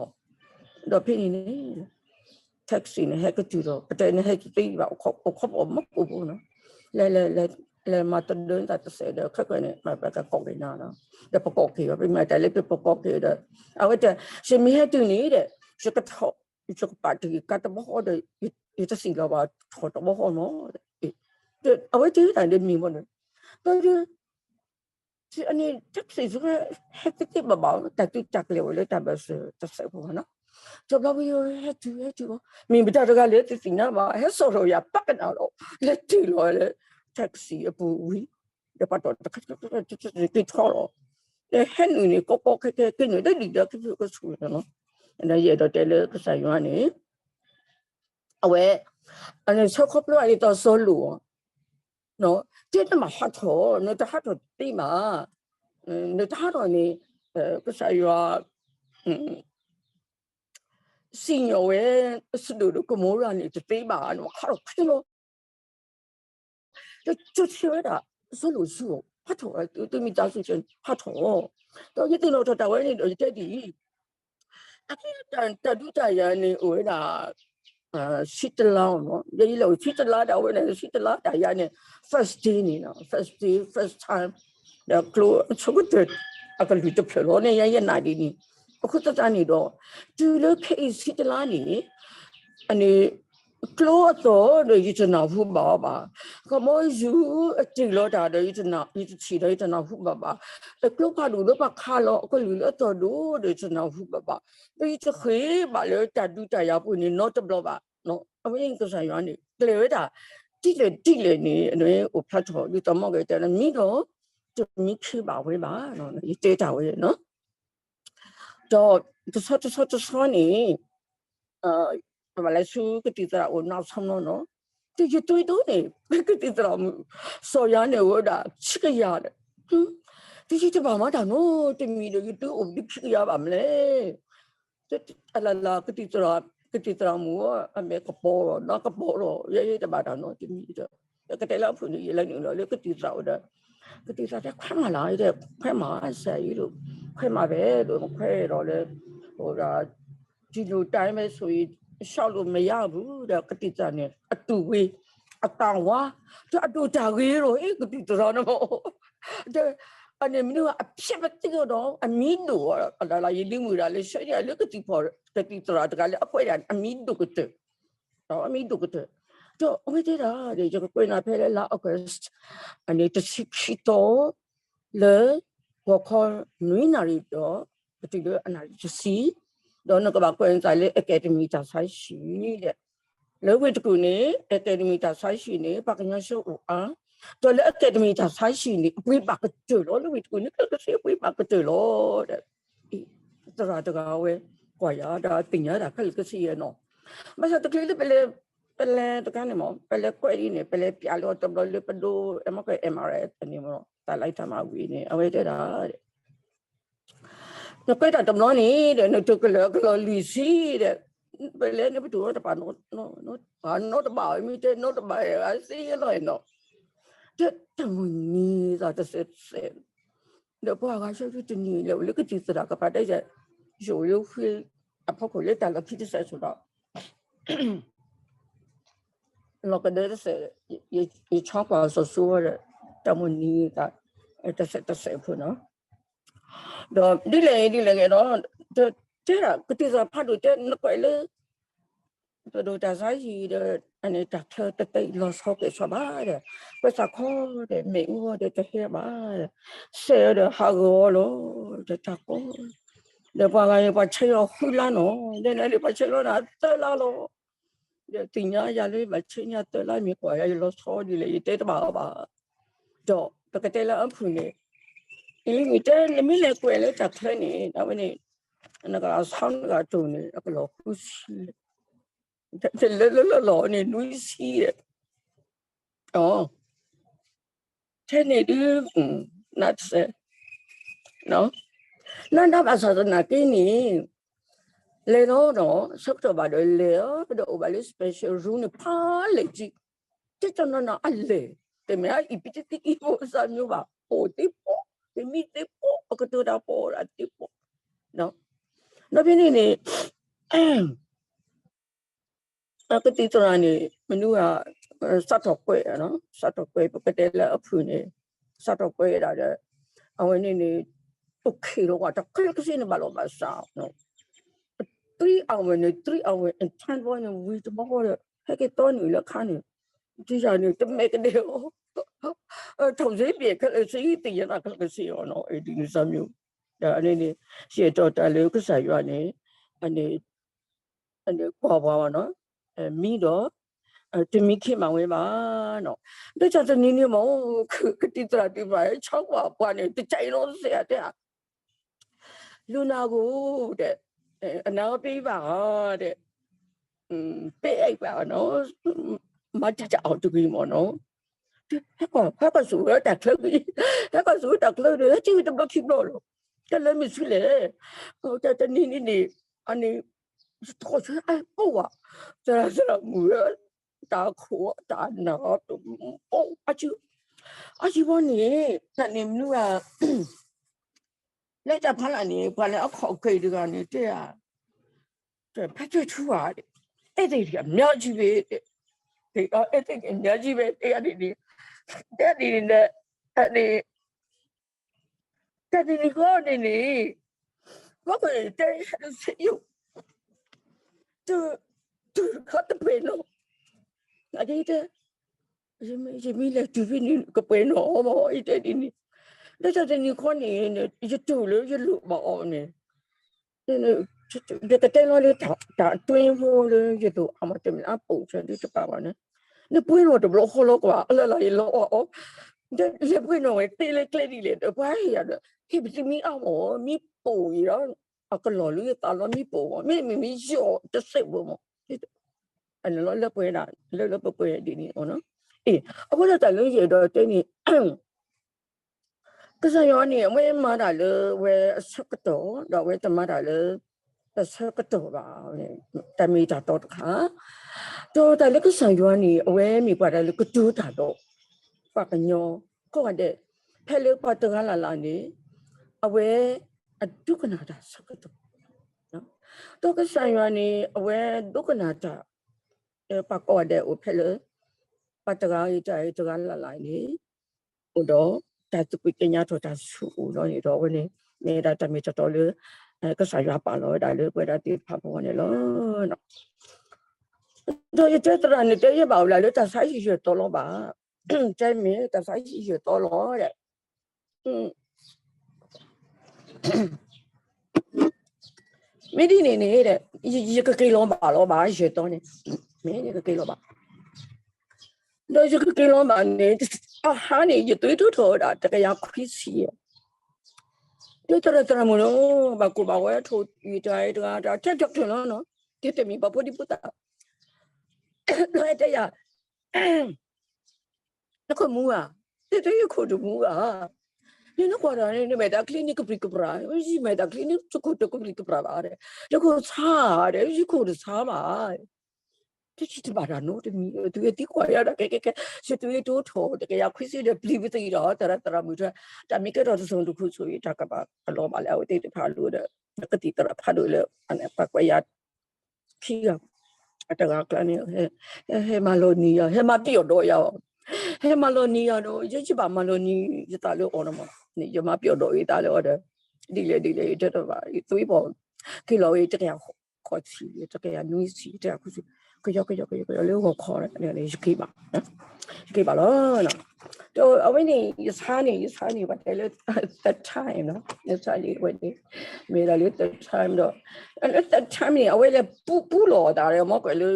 ၤ, ဒီးဖဲန့ၣ်န့ၣ် taxi န့ၣ် ဟဲကတုၤဒီး ပတဲန့ၣ်ဟဲကသ့ဘၣ် အိၣ်ခိးပှၤမီၢ်ကိၣ်ဖိနီၤ, လဲၤ လဲၤ လဲၤမၤတဒၢနတၢ်တစဲးဒီး ခဲကနံၣ်န့ၣ် မ့ၢ်ပကကိးက့ၤနၤနီၤ, ဒီးပကိးက့ၤအီၤ ပမ့ၢ်တၢ်လၢပကိးက့ၤဒီး အဝဲတဲ ယမ့ၢ်ဟဲတုၤန့ၣ်ဒီး ယကထီၣ် ယကပာ်တဂ့ၤကါတဘီဃီဒီး ယတသ့ၣ်လီၤဘၣ်ထီၣ်တဘီဃီမး, အဝဲတဲတၢ်ဒီးမ့ၢ်မးန့ၣ်, ဒီး အန့ၣ် taxi ဟဲကသ့ဘၣ်ဘၣ် တၢ်သုတၢ်ကျဲၤဝဲလၢတၢ်ဘၣ်စၢၤတစဲးဖိဘၣ်နီၤ, တဘျီဝဲ ဟဲတုၤ ဟဲတုၤဘၣ် မ့ၢ်မတၤတဂၤလဲၣ် တသ့ၣ်ညါဘၣ် ဟဲစိာ်ထီၣ်ယၤပၣ်ကနၣ်လီၤ လဲၤတုၤလီၤလၢ taxi အပူၤဝံၤ ဒီးပာ်တီၢ်တခါ က့ၤထီၣ်လီၤ, ဒီးဟဲနုာ်န့ၣ် ကီကီခဲခဲ က့ၤနုာ်တဒံးဒီးက့ၤဖုကဆူၣ်န့ၣ်လီၤ. ဒီးယအဲၣ်ဒိးတဲလၢကစၢ်ယွၤန့ၣ် အဝဲ အန့ၣ်ဆၢခီဖျိအံၤဒီးစီၤလိာ် တဲနမၤဟးထီၣ် နတဟးထီၣ်တသ့ဘၣ်, နတဟးထီၣ်န့ၣ် ကစၢ်ယွၤ စံၣ်ညီၣ်ဝဲ စဒိၣ်ဒီးကမိရၤန့ၣ်တသ့ဘၣ်, နမၤဟးထီၣ်ခဲလီၤ. ဒီးကၠိဆၢဝဲဒၣ် စီၤလိာ်ဆူၣ် ဟးထီၣ်ဝဲ သုမံၤသးစူၤ ဟးထီၣ်, ဒီးယသ့ၣ်နီၣ်ထီၣ်တၢ်ဝဲန့ၣ်ဒီးယတဲဒ်အံၤ, အကဲတၢ်ဒုးတၢ်ယၤန့ၣ်အိၣ်ဝဲဒၣ် ဆံတလါနီၤ, ယဲယလဲၤအိၣ်ဆံတလါဒီး အဝဲန့ၣ်ဆံတလါတၢ်ယၤန့ၣ် first day န့ၣ်နီၤ, first day first time ဒီးကျိအဆိကတၢၢ် အကလုၢ်တဖျၢၣ်လီၤန့ၣ် ယဲယနာ်ဒ်န့ၣ်, အဃိသတးန့ၣ်ဒီး တုၤလၢခဲအံၤဆံတလါန့ၣ် အန့ၣ် ကျိအသီၣ်ဒီးယတနၢ်ဟူဘၣ်အီၤဘၣ်, ခီမီယူၤအတ့ၢ်လီၤတၢ်ဒီး ယတထံၣ်ဒီးယတနၢ်ဟူဘၣ်ဘၣ်, ကျိဖးဒိၣ်လၢပှၤခးလီၤအကလုၢ်လၢအသီၣ်ဒိၣ်ဒီးယတနၢ်ဟူဘၣ်ဘၣ်, ဒီးယတဃ့ဘၣ်လၢတၢ်ဒုးတၢ်ယၤပူၤန့ၣ်နီတဘျီဘၣ်. အဝဲန့ၣ်ကစၢ်ယွၤန့ၣ် ကျဲၤဝဲဒၣ် ဒ်လဲၣ်ဒ်လဲၣ်န့ၣ် အန့ၣ်အိၣ်ဖျါထီၣ် ဒ်သိးမီၢ်ကတဲန့ၣ် မံဒီး တမံခ့ဘၣ်ဝဲဘၣ်, ယတဲတၢ်ဝဲနီၤ. ဒီးတဆီတဆီတဆီန့ၣ် ပဘၣ်လဲၤဆူကသံၣ်သရၣ်အိၣ်နီၢ်ဆီနီၤနီၤ, ဒီးယတုၤဒိၣ်န့ၣ် ကသံၣ်သရၣ်မုၣ် စီၤယၤန့ၣ်အိၣ်ဝဲဒၣ်ဆံကယၤဒီး, ဒီးယတဘၣ်မၤတၢ်နီတမံၤဒီး ယတုၤအိၣ်ဒံးခံကယၤဘၣ်မလဲၣ်. အလၢ်လၢ် ကသံၣ်သရၣ်မုၣ် အမဲာ်ကပီၤလီၤ နီၢ်ကပီၤလီၤ ယဲယတဘၣ်တၢ်နီတမံၤဒီး ကတဲလၢအဖုၣ်န့ၣ် ယလဲၤနုာ်လီၤလၢကသံၣ်သရၣ်အိၣ်ဒီး ကသံၣ်သရၣ်တဲ ခွဲးမၤလၢ ယတဲ ခွဲးမၤစဲအံၤဒီး ခွဲးမၤဖဲဒီး မခွဲးဒီးလၢ ဒီးတံၤလိာ်တၢ်မဲာ်ဆိၣ်အံၤ လျှောက်လို့မရဘူး ဒီးကသံၣ်သရၣ်န့ၣ် အတူၢ်ဝ့ အတၢ်ဝါ ဒီးအဒိၣ်တၢ်ဂ့ၤဒီး အ့ ကသံၣ်သရၣ်န့ၣ်မ့ၢ် ဒီး အန့ၣ်မနုၤအဖျဲးပသ့အီၤဒီး အမံၤဒိၣ်အီၤ လၢယဒ့မုၣ်ဒၣ်လၢဆၢန့ၣ်လၢကသံၣ်ဖီၣ် ကသံၣ်သရၣ်တဂၤလၢအကွဲးဒၣ် အမံၤဒိၣ်ကတၢၢ် အမံၤဒိၣ်ကတၢၢ် ဒီးအဝဲတဲဒၣ် ယကကွဲးနၤဖဲလၢလါ August အန့ၣ် တဆံခံသီ လၢ ဂီၤခီ နွံနၣ်ရံၣ်ဒီး ကတုၤလၢအနၣ်ရံၣ်တဆံ ဒီးနကဘၣ်ကွဲးနသးလၢ Academy တၢ်ဆါဟံၣ်ဒီး လၢဝ့ၢ်တကူၣ်န့ၣ် Academy တၢ်ဆါဟံၣ်န့ၣ် ပှၤကညီဆှၢအိၣ်အါ ဒီးလၢ Academy တၢ်ဆါဟံၣ်န့ၣ် အပှ့ၤဘၣ်ကတၢၢ်လီၤ လၢဝ့ၢ်တကူၣ်န့ၣ် ခဲလၢာ်ကဆ့အပှ့ၤဘၣ်ကတၢၢ်လီၤဒီး သရၣ်တဂၤဝဲ ကွၢ်ယၤဒီးသ့ၣ်ညါဒၣ်ခဲလၢာ်ကဆ့ယဲနီၤ ဘၣ်ဆၣ်တချုးလၢပလဲၤ ပလဲၤတခါန့ၣ်မ့ၢ် ပလဲၤကွဲးဒ်န့ၣ် ပလဲၤပျးလီၤတဘျီလၢပဒိ MRS န့ၣ်မ့ၢ် တၢ်လၢတၢ်မၤဝံၤန့ၣ် အဝဲတဲဒၣ် နကွဲးတၢ်တဘျီန့ၣ်ဒီး နတိၤကလၢာ်ကလီၤလွံၢ်ဆံဒီး ပလဲၤန့ၣ်ပတုၤဝဲတပာ် နီတဘၣ် မ့ၢ်တဲနီတဘၣ် အသ့လီၤနီၤ တၢ်မုၢ်နံၤသးတစဲးတစဲး ဒီးပှၤဂၤဆၢဒုတနံၤလၢ အိၣ်လၢကသံၣ်သရၣ်ကပၤတဲယၤ ယအိၣ်လၢဃ့အဖီခိၣ်လၢတၢ်လီၢ်ခံတစဲးဆိဒီး လီၤကဒၢတစဲး ယဆီကွၢ်စီၤစိဒီး တၢ်မုၢ်နံၤသး တစဲးတစဲးဖိနီၤ ဒီးဒ်လဲၣ်ဒ်လဲၣ်ဂ့ၤဒီး တဲဒၣ်ကသံၣ်သရၣ်ဖးဒိၣ်တဲ နကွဲးလၢ ပဒိၣ်တၢ်ဆါဟံၣ်ဒီး အန့ၣ်တၢ်ချၢတသ့လီၤဆီကဲၣ်ဆီဘၣ်ဒီး ကွဲးသးခီဒီး မ့ၣ်အူဒီးတဟဲဘၣ်ဒီး စဲးဒီးဟးဂီၤလီၤ ဒီးတၢ်ကီ ဒီးပှၤဂၤန့ၣ် ပှၤဆဲးလီၤဃုလါနီၤ ဒီးန့ၣ်ပှၤဆဲးလီၤနၤသၢလါလီၤ ဒီးသ့ၣ်ညါယၤလၢ ဘၣ်ဆဲးညါသၢလါ မ့ၢ်ကွၢ်ယၤယလီၤဆီဒ်လဲၣ် ယတဲတဘၣ်အီၤဘၣ် ဒီးပကတဲလၢအဖုၣ်န့ၣ် အံၤမ့ၢ်တဲ နမ့ၢ်လဲၤကွဲးလၢတၢ်ချၢန့ၣ် အဝဲန့ၣ် နကဆီနဂၤတိၢ်န့ၣ် အကလီၤဃုဆံ တလၢလၢလီၢ်လီၢ်န့ၣ် နွံဆံဒီး အ ထဲန့ၣ်ဒုး နတစဲး နဒၣ်ဘၣ်ဆၣ်သနာ်က့န့ၣ် လဲၤလီၤဒီး ဆၢကတီၢ်ဘၣ်ဒီးလဲၤလီၤ ဒီးအိၣ်ဘၣ်လၢ special room န့ၣ် ဖးလဲၢ်ကံ တဲတနီၤနီၤအလဲၢ် တမ့ၢ်အအံၤပတသံအံၤဖိစၢ်မျိုးဘၣ် ပိာ်သ့ပိာ် တမံသ့ပိာ် အကတိၤတၢ်ပိာ်ဒၣ်သ့ပိာ် ဒီးဖဲန့ၣ်န့ၣ် ကသံၣ်သရၣ်န့ၣ် မနုၤဂၤ စးထီၣ်ကွဲး စးထီၣ်ကွဲး ပကတဲလၢအဖုၣ်န့ၣ် စးထီၣ်ကွဲးဒၣ်ဒီး အဝဲန့ၣ်န့ၣ် အိၣ်ခ့ၣ်လီၤဝဲတၢ်ခဲလၢာ်ကဆ့န့ၣ် ဘၣ်လီၤဘၣ်စး three hour န့ၣ် three hour and ten ဝဲန့ၣ် ဝံၤတဘျီဃီဒီး ဟဲက့ၤတီနုာ်လၢခါန့ၣ် တယၤန့ၣ် တမဲာ်ကဒဲးအီၤ ထီၣ်စ့ဘ့ၣ်ခဲလၢာ်ကဆ့ သ့ၣ်ညါတၢ်ခဲလၢာ်ကဆ့အီၤနီၤ အဒ်န့ၣ်စၢ်မျိုး ဒီးအန့ၣ်န့ၣ် ယအဲၣ်ဒိးတၢ်လၢကစၢ်ယွၤန့ၣ် အန့ၣ် အန့ၣ်ကွၢ်ပှၤဘၣ်နီၤ မံဒီး တမံခ့မးဝဲဘၣ်နီၤ ဒီးတၢ်တနံၤန့ၣ်မ့ၢ် ကသံၣ်သရၣ်သ့ၣ်တဖၣ် ဆီကွၢ်ပှၤန့ၣ် တကဲအံၤနီတစဲးဧါတဲဧါ လူနာကို တဲ့ အနားပေးပါ တဲ့ ပေးအိပ်ပါနော် မတ်တတအောင်တဂီမ့ၢ်နော် ဟဲကွၢ် ဟဲကွၢ်စူၤဝဲတၢ်ချၢက့ၤ ဟဲကွၢ်စူၤဝဲတၢ်ချၢက့ၤ ဟဲက့ၤတဘျီခံဘျီလီၤ တၢ်လၢမ့ၢ်ဆူလဲၣ် တၢ်တနံၤန့ၣ်န့ၣ် အန့ၣ် တခီဆူအပိၢ်ဝဲ သရၣ်သရၣ်မုၣ်ဝဲ တၢ်ခိၣ်တၢ်နၢ် အစု အစုဘီန့ၣ် တၢ်န့ၣ်မနုၤဧါ လၢတၢ်ဖးလၢ်န့ၣ် ပှၤလၢအခီၣ်က့ၤတဂၤန့ၣ် တဲဧါ ဖဲကၠွဲၣ်ထူဧါ ဧည့်သည်တွေအများကြီးပဲ တဲ ဧည့်သည်တွေအများကြီးပဲ တဲဒ်န့ၣ် တဲဒ်န့ၣ် တၢ်န့ၣ် တၢ်န့ၣ်န့ၣ်ဃီန့ၣ်န့ၣ် ဘၣ်ကတဲ ဟဲလၢစ့ယိၣ် တ တုၤခီတပှဲၤနီၣ် အဒ်တဲ ယမ့ၢ်လဲၤတုၤဖဲန့ၣ် ကပှဲၤနီၣ်မး ယတဲဒ်န့ၣ် လၢတၢ်တနံၤဃီန့ၣ် ယတူၢ်လၢယလိၣ်ဘၣ်အီၤန့ၣ် ယကတဲလီၤလၢတၢ်အတွင်းဖိလၢယသိးအမၤတမံၤအပိာ်ဆၢဒ်တပာ်ဘၣ်န့ၣ် နပှဲၤနီၣ်တဘျီဃီလီၤကွၢ် အလၢ်လၢ်ယလီၤအီၣ်အီၤ လဲၤပှဲၤနီၣ်ဝဲသ့လၢကျဲဒ်လဲၣ် ပှၤဟ့ၣ်ယၤဒီး ဟ့ၣ်ပသုမ့ၢ်အီၣ်မး မ့ၢ်ပိာ်အံၤဒီး အကလီၢ်လၢယသးလီၤမ့ၢ်ပိာ်မး မ့တမ့ၢ်မ့ၢ်ယီၢ်တစဲးဖိမး အန့ၣ်လီၤလၢပှဲၤဒၣ် လၢလၢပှဲၤပှဲၤဒ်န့ၣ် အ့ အဃိဒီးတၢ်လၢယအဲၣ်ဒိးတဲန့ၣ် ကစၢ်ယွၤန့ၣ် အဝဲမၤတၢ်လၢဝဲအဆၢကတီၢ် ဒီးအဝဲတမၤတၢ်လၢ အဆၢကတီၢ်ဘၣ် တၢ်မ့ၢ်တၢ်တီတခါ ဒီးတၢ်လၢကစၢ်ယွၤန့ၣ် အဝဲမ့ၢ်ပှၤတၢ်လၢကတိၤတၢ်ဒီး ပှၤကညီ ကိးဂၤဒဲး ဖဲလၢပှၤတဂၤလၢ်လၢ်န့ၣ် အဝဲ အဒိကနၣ်တၢ်ဆၢကတီၢ် ဒီးကစၢ်ယွၤန့ၣ် အဝဲဒိကနၣ်တၢ် ပှၤကိးဂၤဒဲးအိၣ်ဖဲလၢ ပှၤတဂၤအံၤတဂၤအံၤတဂၤလၢ်လၢ်န့ၣ် အိၣ်ဒီး တၢ်သကွံာ်ကညးထီၣ်တၢ်ဆူၣ်အိၣ်လီၤန့ၣ်ဒီး အဝဲန့ၣ် မ့ၢ်ဒၣ်တၢ်မ့ၢ်တၢ်တီလၢ ကစၢ်ယွၤပာ်လီၤဝဲဒၣ်လၢပဝဲဒၣ်သ့ၣ်တဖၣ်အဂီၢ်န့ၣ်လီၤ. ဒီးယတဲသရၣ်န့ၣ် တဲယဲၢ်ဘၣ်ဝဲဒၣ်လၢတၢ်သးဟံၣ်ယဲၢ်တီလီၤဘၣ်, တဲမ့ၢ်တၢ်သးဟံၣ်ယဲၢ်တီလီၤဒီး မ့ၢ်ဒ်န့ၣ်န့ၣ် ယကက့ၤလီၤဘၣ်လီၤဘၣ် ယဲၢ်တီန့ၣ်, မ့ၢ်ယကက့ၤလီၤဘၣ်, ဒီးယကက့ၤလီၤဘၣ်န့ၣ် အဟါန့ၣ် ယသွံၣ်ထီၣ်ထီၣ်ဝဲဒၣ် တကယၤခွံဆံ, ဒီးသရၣ်သရၣ်မုၣ်လီၤ ဘၣ်ကိၢ်ဘၣ်ဝဲထိၣ်အံၤတဂၤတဂၤ တၢ်ထဲ doctor လီၤနီၤ, တဲတမံၤဘၣ်ဖိဒံဖိသၣ်, ဒီးတဲယၤ နခိၣ်မူဧါ, တဲတဲယခိၣ်တမူဘၣ်, နနကွၢ်တၢ်န့ၣ် နမဲာ်တၢ်ချံန့ၣ်ကပြံးကပြၤ, ယမဲာ်တၢ်ချံန့ၣ် ယခိၣ်တကပြံးကပြၤဘၣ်, ယခိၣ်ဆါဧါ, ယခိၣ်တဆါဘၣ်, တထံၣ်တဘၣ်တၢ်နီတမံၤ, သုဝဲသံကွၢ်ယၤဒီး ကဲကဲကဲ, ယသွံၣ်ထီၣ်ထီၣ် တကယၤခွံဆံဒီးပျံၤပသံဒီး သရၣ်သရၣ်မုၣ်ထွဲ, တၢ်မ့ၢ်ကဲထီၣ်တစိၢ်တခူၣ်ဆိၣ်အံၤ တၢ်ကဘၣ်ကလီၤဘၣ်လၢအဝဲသ့ၣ်တဖၣ်အလိၤဒီး ကသံၣ်သရၣ်ဖးဒိၣ်လၢ ပှၤကွဲးယၤ ခံဂၤ, အတဂၤအကျါန့ၣ် ဟဲမၤလီၤနံၤယၤ, ဟဲမၤပျီၣ်ဒီးယၤ, ဟဲမၤလီၤနံၤယၤဒီး ယကဘၣ်မၤလီၤနံၤယသးလၢအီၤနီၤမး, ယမၤပျီၣ်ဒီးယသးလၢအီၤဒီး ဒ်လဲၣ်ဒ်လဲၣ် ယတဲတဘၣ် ယသွံၣ်ဘီၣ် က့ၤလီၤဝဲ တကယၤခီၣ်ဆံ တကယၤနွံဆံ တကယၤခွံဆံ, ကယီကယီကယီကယီလၢဂီၤခီ ယက့ၤဘၣ်, ယက့ၤဘၣ်လီၤ. ဒီးအဝဲန့ၣ် ယဆါန့ၣ် ယဆါန့ၣ် ပှၤတဲလၢ third time နီၤ, ယဆါန့ၣ်ဝဲန့ၣ် မ့ၢ်ဒၣ်လၢ third time ဒီး လၢ third time န့ၣ် အဝဲလဲၤပူပူလီၤအသးဒီး မ့ၢ်ကွဲးလၢ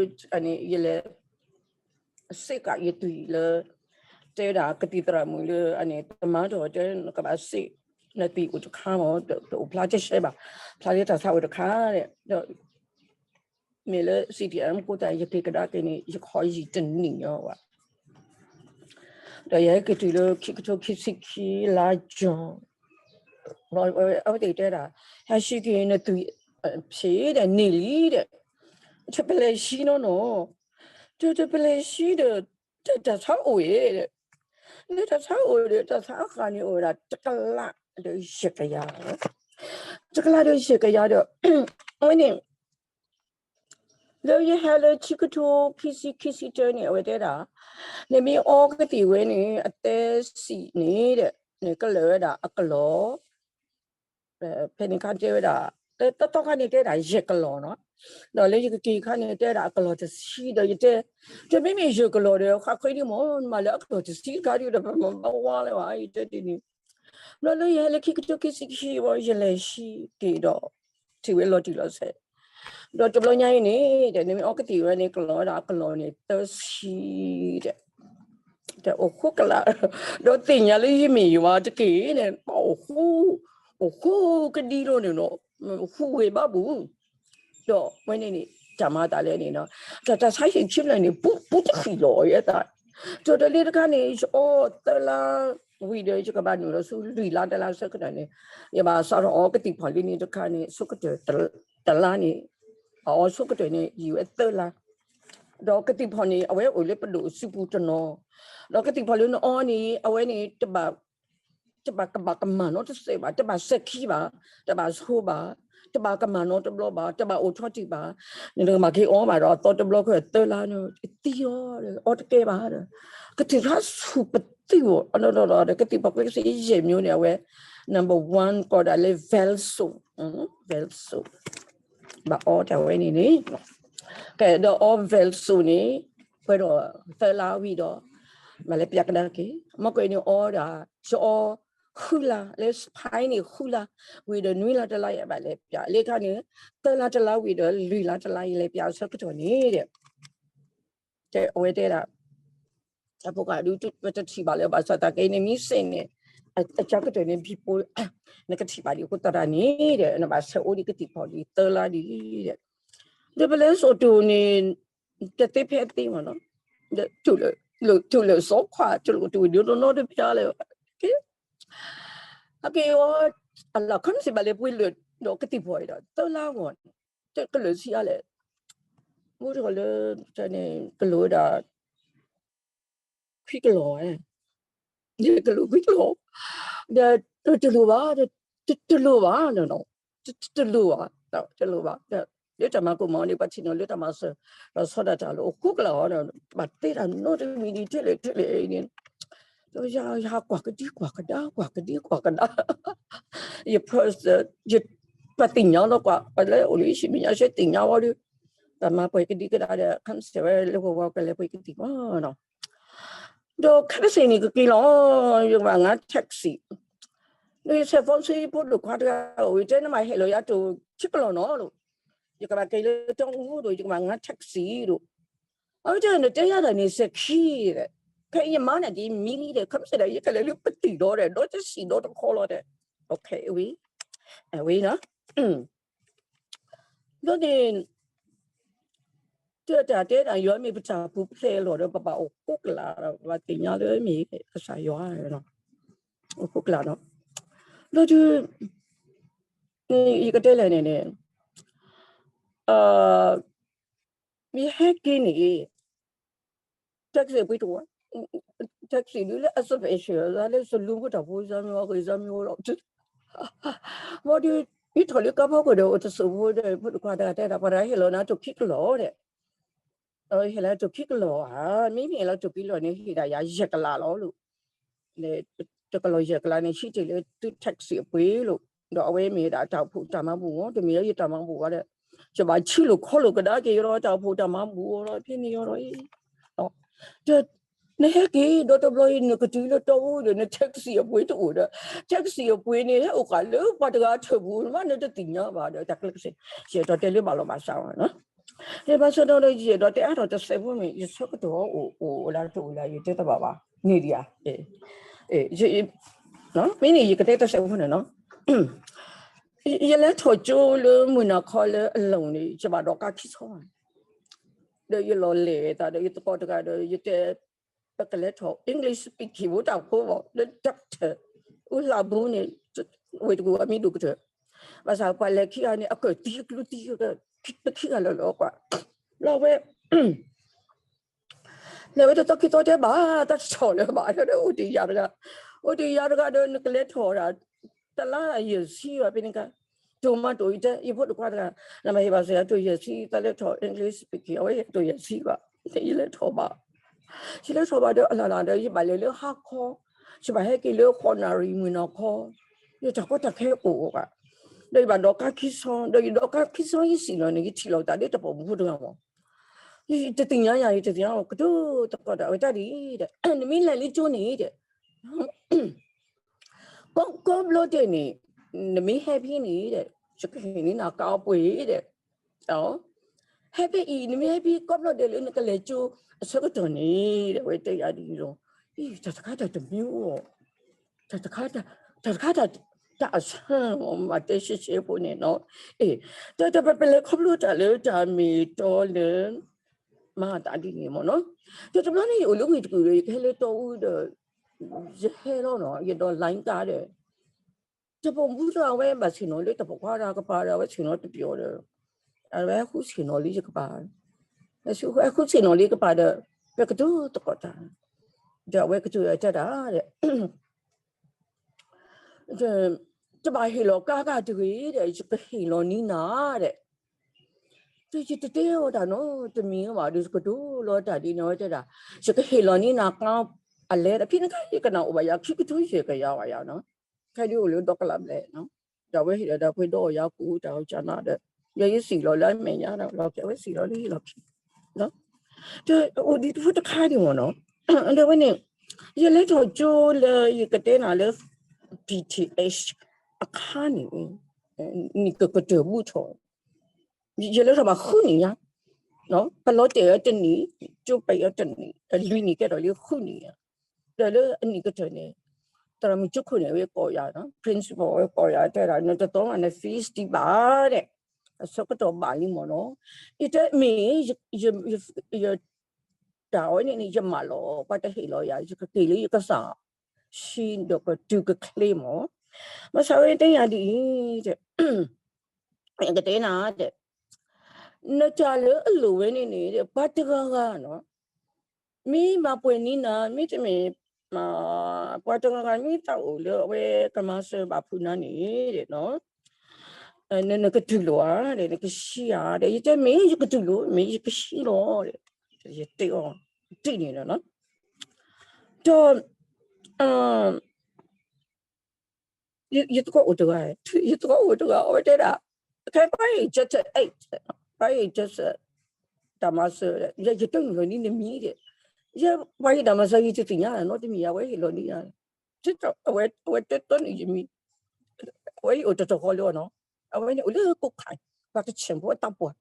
ယလဲၤ စ့ၢ်ကီးယသွံၣ်လၢ တဲဒၣ်ကသံၣ်သရၣ်မုၣ်လၢအန့ၣ် တမၤထီၣ်တဲ နကဘၣ်စ့ၢ် နသွံၣ်အိၣ်တခါမး တအိၣ်ဖျါတရှဲဘၣ်, ဖျါလၢတၢ်ဆါအိၣ်တခါဒီး မ့ၢ်လၢ CDM ကိးတၢ် ယက့ၤကဒါက့ၤန့ၣ် ယခီယံာ်တနံၣ်ညါဝဲ ဒီးယဟဲက့ၤတုၤလၢခံကထိခံဆံခံလါ June အဝဲသ့ၣ်တဲဒၣ် ဟဲဆံက့ၤနသွံၣ် ဖံးဒီးန့ၢ်လံဒီး တပလဲၤဆံနီၢ်နီၢ်, တပလဲၤဆံဒီး တၢ်ဆါအိၣ်အံၤဒီး လၢတၢ်ဆါအိၣ်ဒီး တၢ်ဆါအဃၢ်န့ၣ်အိၣ်ဝဲဒၣ် တကလးဒီးယဲၢ်ကယၤ, တကလးဒီးယဲၢ်ကယၤဒီး အဝဲန့ၣ် လၢယဟဲလၢခံကထိခံဆံခံဆံတၢန့ၣ် အဝဲတဲဒၣ် နမ့ၢ်အီကသံၣ်ဝဲန့ၣ် အသဲစံးန့ၣ်ဒီး နကလၢာ်ဝဲဒၣ်အကလီၢ်, ဖဲန့ၣ်ခါတဲဝဲဒၣ် တတီခါန့ၣ်တဲဒၣ်ယဲၢ်ကလီၢ်နီၤ, ဒီးလၢယကက့ၤခါန့ၣ်တဲဒၣ်အကလီၢ်တဆံဒီးယတဲ, တမ့မ့ၢ်ယဲၢ်ကလီၢ်ဒီး ဃၣ်ဃ့ဒ်မ့ၢ် နမၤလၢအကလီၢ်တဆံတခါဒီး ပမၤဘၣ်ဝါလၢၤဘၣ် ယတဲဒ်န့ၣ် ဘျီလၢယဟဲလၢခံကထိခံဆံခံဝံၤ ယလဲၤဆံက့ၤဒီး ထံၣ်ဝဲလီၤတံၢ်လီၤဆဲး, ဒီးတဘျီညါအံၤန့ၣ် တဲနမ့ၢ်အီကသံၣ်ဝဲန့ၣ် ကလီၤဝဲဒၣ်အကလီၢ်န့ၣ် သၢဆံ တဲ, အိၣ်ဃိကလး, ဒီးသ့ၣ်ညါလၢယမ့ၢ်ယွၤတက့ၢ်န့ၣ် ပအိၣ်ဃိ, အိၣ်ဃိကဒံလိၤန့ၣ်နီၤ, ဟူးဝ့ၤဘၣ်ပူၤ, ဒီးဝဲန့ၣ်န့ၣ် တၢ်မၤသးလဲၣ်န့ၣ်နီၤ, တၢ်တၢ်ဆါဟံၣ်ခံဖျၢၣ်န့ၣ် ပူတဃံးလီၤအသး, ဒီးတလ့တခါန့ၣ် ယအီသၢလါဝံၤဒီး ယကဘၣ်နုာ်လီၤဆူလွံၢ်လါတလါဆၢကတီၢ်န့ၣ်, ယဘၣ်စးထီၣ်အီကသံၣ်ဖီၣ်လံန့ၣ်တခါန့ၣ် ဆိကတၢၢ်တလါန့ၣ်, အအီဆိကတၢၢ်န့ၣ် ယံာ်ဝဲသၢလါ, ဒီးကသံၣ်ဖီၣ်န့ၣ် အဝဲအိၣ်လၢပဒိၣ်စုပူၤတနီၤ, ဒီးကသံၣ်ဖီၣ်လၢနအီန့ၣ် အဝဲန့ၣ် တဘၣ်ကဘၣ်ကမၣ်နီတစဲးဘၣ်, တဘၣ်စဲးခံဘၣ်, တဘၣ်ဆိဘၣ်, တဘၣ်ကမၣ်နီတဘျီဘၣ်, တဘၣ်အိၣ်ထီတံၢ်ဘၣ်, နကမၤက့ၤအီဘၣ်ဒီး အသီတဘျီဃီသၢလါန့ၣ် သံအီၤ, အီတကဲဘၣ်ဒီး, ကသံၣ်ဖျါဆူၣ်ပသံၣ်အီၤ, ဒီးကသံၣ်ဖီၣ်ကျဲကစ့ယဲၢ်မျိုးန့ၣ် အဝဲ number one ကိးဒၣ်လၢ Velso, Velso ဘၣ်အီတၢ်ဝဲန့ၣ်န့ၣ်, ကဲဒီးအီ Velso န့ၣ် ပှဲၤဒီးသၢလါဝံၤဒီး မၤလဲၤပၠးကဒါက့ၤ, မ့ၢ်ကွဲးန့ၣ်အီဒၣ် ယအီ ဃုလါ, လၢ Spain န့ၣ် ဃုလါ, ဝံၤဒီးနွံလါတလါယဘၣ်လဲၤပၠး, လၢခါန့ၣ် သၢလါတလါဝံၤဒီးလွံၢ်လါတလါယလဲၤပၠးအဆၢကတီၢ်န့ၣ်ဒီး အဝဲတဲဒၣ် တၢ်ဖိကဒု ပတထံၣ်ဘၣ်လၢၤဘၣ်, ဘၣ်ဆၣ်သနာ်က့န့ၣ် မ့ၢ်စ့ၢ်န့ၣ် အကါကတၢၢ်န့ၣ် ဘံပိ နကထံၣ်ဘၣ်ဒံးအဃိသတးန့ၣ်ဒီး နဘၣ်ဆဲးအိၣ်ဒံးကသံၣ်ဖီၣ်ဒံးသၢလါဒံးဒီး, ဒီးပလဲၤစိာ်တိၢ်န့ၣ် တသ့ဖဲအသ့မ့ၢ်နီၤ, ဒီး တုၤလၢစီၤခွါ တလိၣ်တုၤဒိနီတဖျါလၢၤဘၣ်, အက့ၤအီၤ အလီၢ်ခီမ့ၢ်စ့ၢ်ဘၣ်လဲၤပှ့ၤလၢာ် ဒီးကသံၣ်ဖီၣ်အံၤဒီး သၢလါဂီၢ်န့ၣ် တကလၢာ်ဆံးအါလဲၣ်, မ့ၢ်တခီလၢ ကလိၣ်ဝဲဒၣ် ခွံကလီၢ်ဝဲ, ကလိၣ်ခွံကလီၢ်, ဒီးတလိၣ်ဘၣ်, တလိၣ်ဘၣ်, တလိၣ်ဘၣ်, တလိၣ်ဘၣ်, လၢတၢ်မၤကိၢ်မၤဂီၤန့ၣ် ပှၤထံၣ်နီၤလၢတၢ်မၤစၢၤ ဒီးဆီဒၣ်တၢ်လၢအိၣ်ဃိကလးအီၤဒီး ဘၣ်တဲတၢ်နီတမံၤဒံးထဲလဲၣ်ထဲလဲၣ်အံၤန့ၣ်, ဒီးယဟးကွၢ်ကဒံကွၢ်ကဒါ ကွၢ်ကဒံကွၢ်ကဒါ ယဖၢ ပှၤသ့ၣ်ညါလီၤကွၢ် ပှၤလၢအိၣ်လၢယဟံၣ်မဲာ်ညါဆဲးသ့ၣ်ညါဝဲဒီး တၢ်မၤပှဲၤကဒံကဒါဒီး ခါမ့ၢ်စ့ၢ်ဝဲလၢပဂီၢ်ကလဲၤပှ့ၤကသံၣ်မးနီၤ, ဒီးခဲကစ့ၢ်န့ၣ်ကက့ၤလီၤ, ယကဘၣ်ငါ taxi, ဒီးယဆဲးဖိဆံးဖိဒိၣ်ခွါတဂၤအိၣ် ယတဲနမ့ၢ်ဟဲလီၤယၤတိၢ်ခံကလီၢ်နီၤလိၤ, ယကဘၣ်က့ၤလၢတီအူဒီး ယကဘၣ်ငါ taxi ဒီး အဝဲတဲနတဲယၤဒီးန့ၣ်စဲးခံဒီး, ခဲအံၤယမါန့ၣ်က့ၤမံဒီး ခါမ့ၢ်စ့ၢ်ဒီး ယကလဲၤလၢပတံၢ်ဒီးဒီး ဒီးတစံၣ်ဒီးတခီလီၤဒီး, အဝဲ အဝဲနီၤ, ဒီးန့ၣ် တၢ်တဲတၢ်ယွၤမ့ၢ်ပတၢ်ပူၤဖျဲးလီၤဒီး ပဘၣ်အိၣ်ဃိကလးဒီး ပဘၣ်သ့ၣ်ညါလၢမ့ၢ်ကစၢ်ယွၤ, အိၣ်ဃိကလးဒီး, ဒီးတုၤ ယကတဲလဲၣ်န့ၣ်န့ၣ် မ့ၢ်ဟဲက့ၤန့ၣ် taxi ပှ့ၤတအိၣ်, taxi ဒုးလၢအ special လၢစလူဖိတၢ်ဖိ စမ့ၢ်ဂ့ၤစမ့ၢ်ဂ့ၤဒီး ဘၣ်ဒီး ယထီၣ်လၢကါဖီခိၣ်ဒီး အိၣ်တစိၢ်ဖိဒီး ဖိတခွါတဂၤတဲဒၣ် ပှၤတဂၤဟ့ၣ်လီၤနၤတိၢ်ခံကလီၢ်ဒီး ဟ့ၣ်လီၤတိၢ်ခံကလီၢ်ဧါ, မ့မ့ၢ်ဟ့ၣ်လီၤတိၢ်ခံကလီၢ်န့ၣ် ဟ့ၣ်ဒၣ်ယၤယဲၢ်ကလးလီၤလိၤ, တကလီၢ်ယဲၢ်ကလးန့ၣ် ဟံးတ့ၢ်လၢသု taxi အပှ့ၤလိၤ, ဒီးအဝဲမ့ၢ်ဒၣ်တၢ်အိၣ်ဖှိၣ်တၢ်မၤဘူၣ်အီၤ တမ့ၢ်လၢယတၢ်မၤဘူၣ်အီၤဒီး ယဘၣ်ဆံးလိာ်ခီလိာ်ကဒါက့ၤယဒီး တၢ်အိၣ်ဖှိၣ်တၢ်မၤဘူၣ်အီၤဒီး ဖဲန့ၣ်ယဒီးအံၤ နဟဲက့ၤဒီတဘျီအံၤ နကတုၤလၢတီအူဒီး န taxi အပှ့ၤတအိၣ်ဒီး taxi အပှ့ၤန့ၣ် ဟဲအိၣ်ဃာ်လၢပှၤတဂၤအထၢၣ်ပူၤ မ့ၢ်နတသ့ၣ်ညါဘၣ်ဒီး တၢ်ကျဲးစ့ၢ် ယအဲၣ်ဒိးတဲလၢဘၣ်လီၤဘၣ်စးဝဲနီၤ, ဘၣ်ဆၣ်ဒီး ယအဲၣ်ဒိးတဲအါထီၣ်တစဲးဖိမ့ၢ် ယဆၢကတီၢ်အိၣ်အိၣ်လၢတအိၣ်လၢ ယတဲတဘၣ်ဘၣ် န့ၣ်ဒံးဧါ, မ့ၢ်န့ၣ် ယကတဲတစဲးဖိန့ၣ်နီၤ, ယလဲၤထီၣ်ကၠိလၢမုၢ်နၤခီလၢအလိၤန့ၣ် ယဘၣ်ဒိးကါခံဆီ ဒီးယလီၤလဲၤသးဒီးယသကိးတဂၤဒီး ယတဲ ပကလဲၤထီၣ် English speaking ဖိတၢ်ဖိဘၣ် လၢ doctor အူလၢဘူးန့ၣ် ဝ့ၢ်တကူၣ်အမံၤဒိၣ်ကတၢၢ်, ဘၣ်ဆၣ်ပှၤလဲၤခံဂၤန့ၣ် အကၢၣ်သံအကလုၢ်သံ တခံဂၤလၢာ်လၢာ်ကွၢ်, လီၤဝဲ လဲၤဝဲတသီခံသီတဲဘၣ် တၢ်တဆီၣ်လၢၤဘၣ် ဒီးအိၣ်တ့ၢ်ယၤတဂၤ, အိၣ်တ့ၢ်ယၤတဂၤဒီး နကလဲၤထီၣ်ဒၣ် တလါယဲၢ်ဆံဘၣ်ဖဲန့ၣ်ကါ, တိၢ်မးတိၢ် ယတဲ ယဖိတခွါတဂၤ နဘၣ်ဟ့ၣ်ဘၣ်စၢၤယၤတိၢ်ယဲၢ်ဆံ တၢ်လဲၤထီၣ် English speaking အဝဲယဲၢ်တိၢ်ယဲၢ်ဆံဘၣ်, ယလဲၤထီၣ်ဘၣ်, ယလဲၤထီၣ်ဘၣ်ဒီး အလၢ်လၢ်ဒီး ယဘၣ်လဲၤလၢဟါခီ, ယဘၣ်ဟဲက့ၤလၢဃိးနၣ်ရံၣ်မုၢ်နၤခီ, ယတၢ်ကီတၢ်ခဲအိၣ်ဘၣ်, ဒီးယဘၣ်ဒိးကါခံဆီ ဒီးယဒိးကါခံဆီ ယစံၣ်လီၤန့ၣ် ယထံၣ်လီၤသးဒီးတပီၢ်မူဖိတဂၤမး ယတသ့ၣ်ညါယၤ ယတသ့ၣ်ညါ ကတိၤသကိးတၢ်ဝဲတၢ်ဒ်အံၤဒီး နမ့ၢ်လဲၤလၢကၠိန့ၣ်ဒီး ကိးဘျီဒဲးန့ၣ် နမ့ၢ်ဟဲဖဲန့ၣ်ဒီး ယကဟ့ၣ်န့ၢ်နၤကါအပှ့ၤဒီး ဟဲဖဲအံၤ နမ့ၢ်ဟဲဖဲကိးဘျီဒဲးလၢနကလဲၤကၠိအဆၢကတီၢ်န့ၣ်ဒီး အဝဲတဲယၤဒ်အံၤလီၤ, တၢ်တခါတၢ်တမံၤအိၣ်, တၢ်တခါတၢ် တၢ်တခါတၢ် တၢ်အဆၢမၤတဲရှဲရှဲဖိန့ၣ်နီၤ. အ့ တၢ်တပလဲၤခီဖျိတၢ်လၢတၢ်မ့ၢ်တီလၢ မၤသးဒ်န့ၣ်မ့ၢ်နီၤ. တၢ်တဘျီန့ၣ် ယအိၣ်လၢဝ့ၢ်တကူၣ်ဒီး ယကဟဲလၢတီအူဒီး ယဟဲလီၤနီၤ ယဒိး line ကါဒီး တၢ်ပိာ်မူတဂၤဝဲဘၣ်ဆ့ၣ်နီၤလၢတၢ်ပိာ်ခွါတၢ်ကပၤဒီး အဝဲဆ့ၣ်နီၤတပျီၤဒီး အဝဲဃုဆ့ၣ်နီၤလံယကပၤ, ဃုဆ့ၣ်နီၤလံကပၤဒီး ပကတိၤသကိးတၢ်, ဒီးအဝဲကတိၤတဲဒၣ် တဘၣ်ဟ့ၣ်လီၤကါဂၤတဂ့ၤဒီး ယကဟ့ၣ်လီၤန့ၢ်နၤဒီး, ဒီးယတတဲအီၤတၢ်နီတမံၤဘၣ်ဒီး ယကတိၤလီၤတၢ်ဒ်န့ၣ်ဝဲတဲဒၣ်, ယကဟ့ၣ်လီၤန့ၢ်နၤကါအလဲဒီး ဖဲန့ၣ်အခါ ယကနၣ်အိၣ်ဘၣ်ယၤ ခံကထိယဲၢ်ကယၤဘၣ်ယၤနီၤ, ခဲဒုးအိၣ်လၢဒီကလးဘျဲၣ်နီၤ, ဒီးအဝဲဟ့ၣ်လီၤဒီး ပှ့ၤဒီးအီၤယၤကူၣ်တၢ်အီၣ်ကနၣ်ဒီး ယဲယစံၣ်လီၤလၢအမဲာ်ညါဒီး လီၤခံ အဝဲစံၣ်လီၤလၢယလီၢ်ခံ ဒီးအိၣ်ဒံးတဖိတခါဒံးမ့ၢ်နီၤ, ဒီးဝဲန့ၣ် ယလဲၤထီၣ်ကၠိလၢယကတဲနၤလၢ ပီၣ်ထံၣ်အဲး အခါန့ၣ် နံၣ်ကကတၢၢ်ဘူးထီၣ်, ယလဲၤထီၣ်ဘၣ်ဃုနံၣ်ညါ, ပလီၤတဲာ်အီၤတနံၣ်, ကၠိပဲာ်အီၤတနံၣ်, လွံၢ်နံၣ်ကဲထီၣ်လံဃုနံၣ်ညါ, ဒီးလၢအနံၣ်ကတၢၢ်န့ၣ် သရၣ်မုၣ်ကၠိခိၣ်န့ၣ် အဝဲကိးယၤနီၤ, principal အဝဲကိးယၤတဲဒၣ် နတသီမးန fees ဒံးဘၣ်ဒီး အဆၢကတီၢ်ဘၣ်လံမ့ၢ်နီၤ, ယတဲမ့ၢ် ယ တၢ်ဝဲန့ၣ်န့ၣ် ယမၢလီၤ ပှၤတဟ့ၣ်လီၤယၤ ယကက့ၤလၢယကစၢ် ဆံဒီးကတုၤကချ့မ့ၢ်, ဘၣ်ဆၣ်ဝဲတဲယၤဒ်အံၤ, ယကတဲနၤတဲ, နတၢ်လၢအလိၣ်ဝဲန့ၣ်န့ၣ် ပှၤတဂၤဂၤနီၤ, မ့ၢ်မၤပှဲၤန့ၢ်နၤ မ့တမ့ၢ် ပှၤတဂၤဂၤမ့ၢ်သးအိၣ်လၢအဝဲကမၤစၢၤဘၣ်ဖုးနၤန့ၣ်ဒီး နကတူၢ်လိာ်ဧါဒီး နကဆံးဧါဒီး ယတဲမ့ၢ်ယကတူၢ်လိာ် မ့ၢ်ယကဆံးလီၤဒီး ယတဲအီၤ ဒ်န့ၣ်လီၤနီၤ, ဒီး ယသကိးအိၣ်တဂၤ, ယသကိးအိၣ်တဂၤ အဝဲတဲဒၣ်, ခဲပှၤဟ့ၣ် just eight, ပှၤဟ့ၣ် just တၢ်မၤစၢၤ, ယတနုာ်လီၤန့ၢ်နမံၤဒီး, ယပှၤဟ့ၣ်တၢ်မၤစၢၤ ယတသ့ၣ်ညါနီတမံၤ အဝဲဟ့ၣ်လီၤန့ၢ်ယၤ, အဝဲတဲတနံၣ်ယမံၤ, အဝဲအိၣ်တတီၤဃီလၢအီၤနီၤ, အဝဲန့ၣ်အိၣ်လၢကိးခါ, ပှၤကဆဲးဖိအတၢ်ပှၢ်,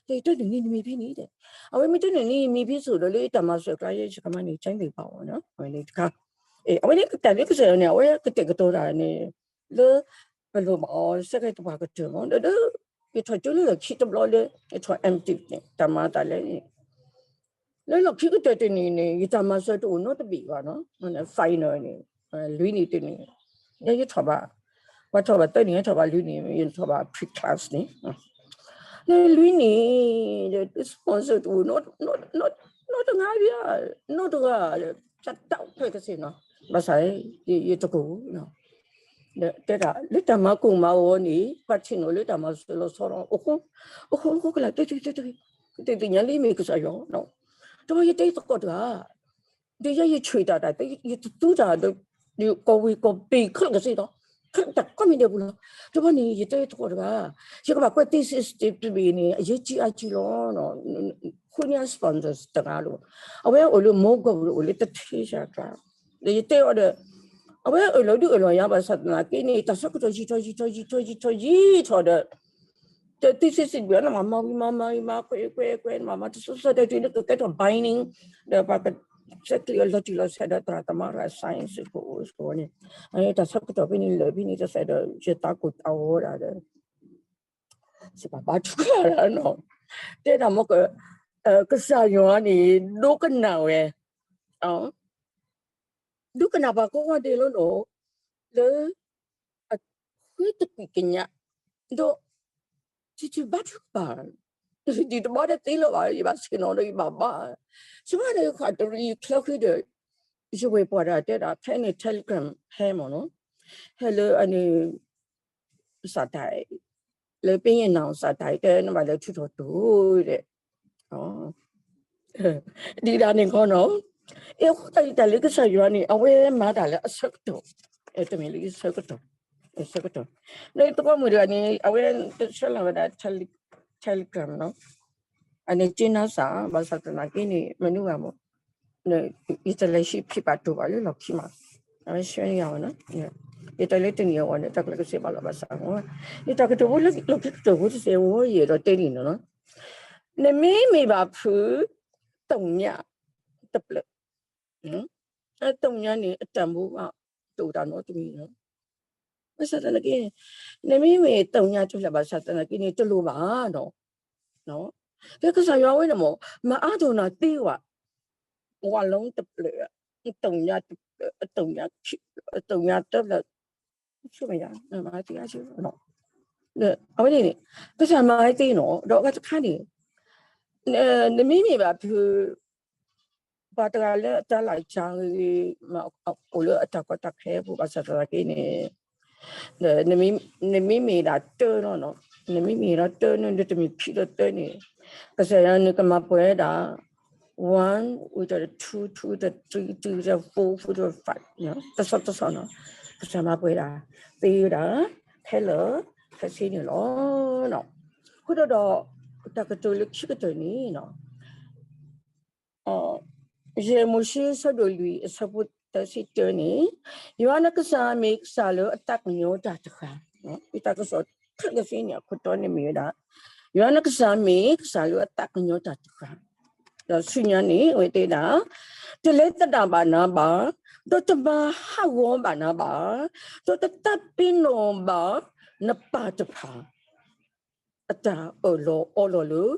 ဒီးယတနုာ်န့ၢ်နမံၤဖဲန့ၣ်ဒီး, အဝဲမ့ၢ်တနုာ်န့ၢ်ယမံၤဖဲစိၤဒီး လၢတၢ်မၤစၢၤကျါယဲ ယကမၤန့ၢ် ကၠဲဘ့ၣ်ပာ်အီၤနီၤ, အဝဲန့ၣ်တခါ အဝဲန့ၣ်တၢ်လၢကစၢ်ယွၤန့ၣ် အဝဲကတဲာ်ကတီၤတၢ်န့ၣ် လၢ ပလိၣ်ဘၣ်အီၤ စဲကဲတပှၤကတၢၢ်မ့ၢ် ဒီး ယထီၣ်ကၠိလၢလီၢ်ခံတဘျီလၢ ယထီၣ် M.Div န့ၣ် တၢ်မၤတၢ်လဲၣ်န့ၣ် လၢလီၢ်ခံကတၢၢ်တနံၤန့ၣ် ယတၢ်မၤစၢၤတအိၣ်နီတဘ့ၣ်ဘၣ်နီၤ, final န့ၣ် လွံၢ်နံၣ်တနံၤ, ယဲယထီၣ်ဘၣ်, ပှၤထီၣ်ဘၣ်သၢနံၣ် ယထီၣ်ဘၣ်လွံၢ်နံၣ် ယထီၣ်ဘၣ် pre-class န့ၣ် လၢလွံၢ်နံၣ် ဒီး sponsor တအိၣ် နီတဂၤဘၣ်, နီတဂၤ, တၢ်ဖဲကစ့ၢ်နီၤ, ဘၣ်ဆၣ် ယတကိၢ် တဲဒၣ် လၢတၢ်မၤကိၢ်မၤဂီၤန့ၣ် ပှၤထံၣ်နီၤလၢတၢ်မၤစၢၤလီၤဆီလီၤ, အိၣ်ဃိ အိၣ်ဃိ အိၣ်ဃိကလာ် တသ့ၣ်ညါလၢမ့ၢ်ကစၢ်ယွၤ, တဘျီယတဲသကိးတဂၤ ဒီးယဲယဆှၢတၢ်တၢ် ယတသူတၢ်ဒီး ကိးဝ့ၤကိးဘ့ၣ်ခဲလၢာ်ကစ့ၢ်ဒီး ခဲလၢာ်တၢ်ကိးမံၤဒဲးပူၤလီၤ. တဘျီန့ၣ် ယတဲသကိးတဂၤ ယကဘၣ်ကွဲး thesis တဘ့ၣ်န့ၣ် အရေးကြီးအကြီးလီၤ. ဃုညါ sponsors တဂၤလီၤ. အဝဲအိၣ်လၢ Montgomery အိၣ်လၢတထံၣ်စၢ်ကျါ ဒီးယတဲအီၤဒီး အဝဲအၢၣ်လီၤဒုးအၢၣ်လီၤယၤဘၣ်ဆၣ်သနာ်က့န့ၣ် တၢ်ဆၢကတီၢ်ယံာ်ထီၣ်ယံာ်ထီၣ်ယံာ်ထီၣ်ယံာ်ထီၣ်ဒီး တၢ် thesis တဘ့ၣ် နမၤမၤဝံၤမၤမၤဝံၤမၤကွဲးကွဲးကွဲး နမၤမၤတစိၤစိၤဒီးတုၤလၢကကဲထီၣ် binding ဒီးပှၤက စဲးကျိးအလီၤတံၢ်လီၤဆဲးဒီးသရၣ်သမါရၤ science ကအိၣ်စ့ၢ်ကီးန့ၣ် တၢ်ဆၢကတီၢ်ဖဲန့ၣ်လၢာ်ဖဲန့ၣ်တစဲးဒီး ယသးကိၢ်တၢ်ဂီၤဒၣ်ဒီး စံးဘၣ်ဘါထုကဖၣ်ဒၣ်နီၤ တဲဒၣ်မ့ၢ်က ကစၢ်ယွၤန့ၣ် ဒိကနၣ်ဝဲ ဒိကနၣ်ပှၤကိးဂၤဒဲးလီၤနီၤ လၢ အဃ့တကွံာ်ကညး ဒီး တဘါထုကဖၣ် ဒ်တဘျီတသ့လၢၤဘၣ် ယဘၣ်ဆ့ၣ်နီၤဒီးယဘၣ်ဘါ ယဘၣ်ဒီးယခးတရံးချၢဃံဒီး ယဝဲၢ်ပှၢ်တၢ်တဲဒၣ် ဖဲန့ၣ် Telegram ဟဲမ့ၢ်နီၤ ဟဲလၢအန့ၣ် စးတၢ် လၢပညိၣ်နၢ်စးတၢ် တဲနဘၣ်လဲၤထုးထီၣ်တိၢ်ဒီး ဒ်ဒၣ်န့ၣ်ခီနီၤ အဃိသတးယတၢ်လၢကစၢ်ယွၤန့ၣ် အဝဲမၤတၢ်လၢအဆၢကတီၢ် တမ့ၢ်လၢယဆၢကတီၢ် ဆၢကတီၢ် လၢသကိးမုၣ်တဂၤန့ၣ် အဝဲတဆၢလီၤဝဲဒၣ် Telegram နီၤ အန့ၣ်က့နါစၢ် ဘၣ်ဆၣ်သနာ်က့န့ၣ် မနုၤဂၤမ့ၢ် ယတလဲၤဟံးဖံးပာ်တိၢ်ဘၣ်လၢလီၢ်ခံမး အဝဲဆှၢန့ၢ်ယၤဝဲနီၤ ယတဲလၢတနံၤအဂီၢ်န့ၣ် တၢ်ကျဲကစ့ဘၣ်လီၤဘၣ်ဆၣ် ယတၢ်ကတိၤဖိလၢလီၢ်ခံကတၢၢ်ဖိတစဲးဝဲယအဲၣ်ဒိးတဲန့ၣ်နီၤ နမ့မ့ၢ်ဘၣ်ဖုး သုညါတဖျၢၣ် သုညါန့ၣ် အတၢ်မူဘၣ်တအိၣ်တၢ်နီတမံၤနီၤ ဘၣ်ဆၣ်သနာ်က့န့ၣ် နမ့မ့ၢ်သ့ၣ်ညါတဖျၢၣ်ဘၣ်ဆၣ်သနာ်က့န့ၣ် တလိၣ်ဘၣ်နီၤ. ကဲကစၢ်ယွၤဝဲန့ၣ်မ့ၢ် မၤအါထီၣ်နၤသ့ဝဲ ဝဲလီတဖျၢၣ်, တဖျၢၣ်, တဖျၢၣ်, အဝဲန့ၣ်န့ၣ် ကစၢ်မၤဝဲသ့နီၤ, ဒီးအဂၤတခါန့ၣ် နမ့မ့ၢ်ဘၣ်ဖု ပှၤတဂၤလၢအတၢ်လၢ်ကၢဂ့ၤ အိၣ်လၢအတၢ်ကီတၢ်ခဲအပူၤဘၣ်ဆၣ်သနာ်က့န့ၣ် နမ့မ့ၢ်ဒၣ်တၢနီၤ, နမ့မ့ၢ်ဒီးတၢန့ၣ် နတမ့ၢ်ခံဒီးတၢန့ၣ် ကစၢ်ယွၤန့ၣ်ကမၤပှဲၤဒၣ် one with the two, two with the three, three with the four, four with the five တဆီတဆီနီၤ, ကစၢ်မၤပှဲၤဒၣ် သ့ဝဲဒၣ် ခဲလၢာ်ခဲဆ့န့ၣ်လီၤ. အဃိဒီး တၢ်ကတိၤလၢခံကတၢၢ်န့ၣ် ယဲၢ်မိၤၡ့ အဆၢဒိၣ်လွံၢ် အဆၢဖိသၢဆံတၢန့ၣ်, ယွၤနကစၢ်မ့ၢ်ကစၢ်လၢအသးကညီၤတၢ်တဂၤ, တၢ်ကစီၣ်ခဲလၢာ်သ့န့ၣ် အခိၣ်တီန့ၣ်မ့ၢ်ဝဲဒၣ် ယွၤနကစၢ်မ့ၢ်ကစၢ်လၢအသးကညီၤတၢ်တဂၤ, ဒီးဆူညါန့ၣ် အဝဲတဲဒၣ် တလဲၤသဒၣ်ဘၣ်နၤဘၣ်, ဒီးတမၤဟးဂီၤဘၣ်နၤဘၣ်, ဒီးတသးပ့ၤနီၣ်ဘၣ်နပၢ်တဖၣ် အတၢ်အၢၣ်လီၤအီလီၤလၢ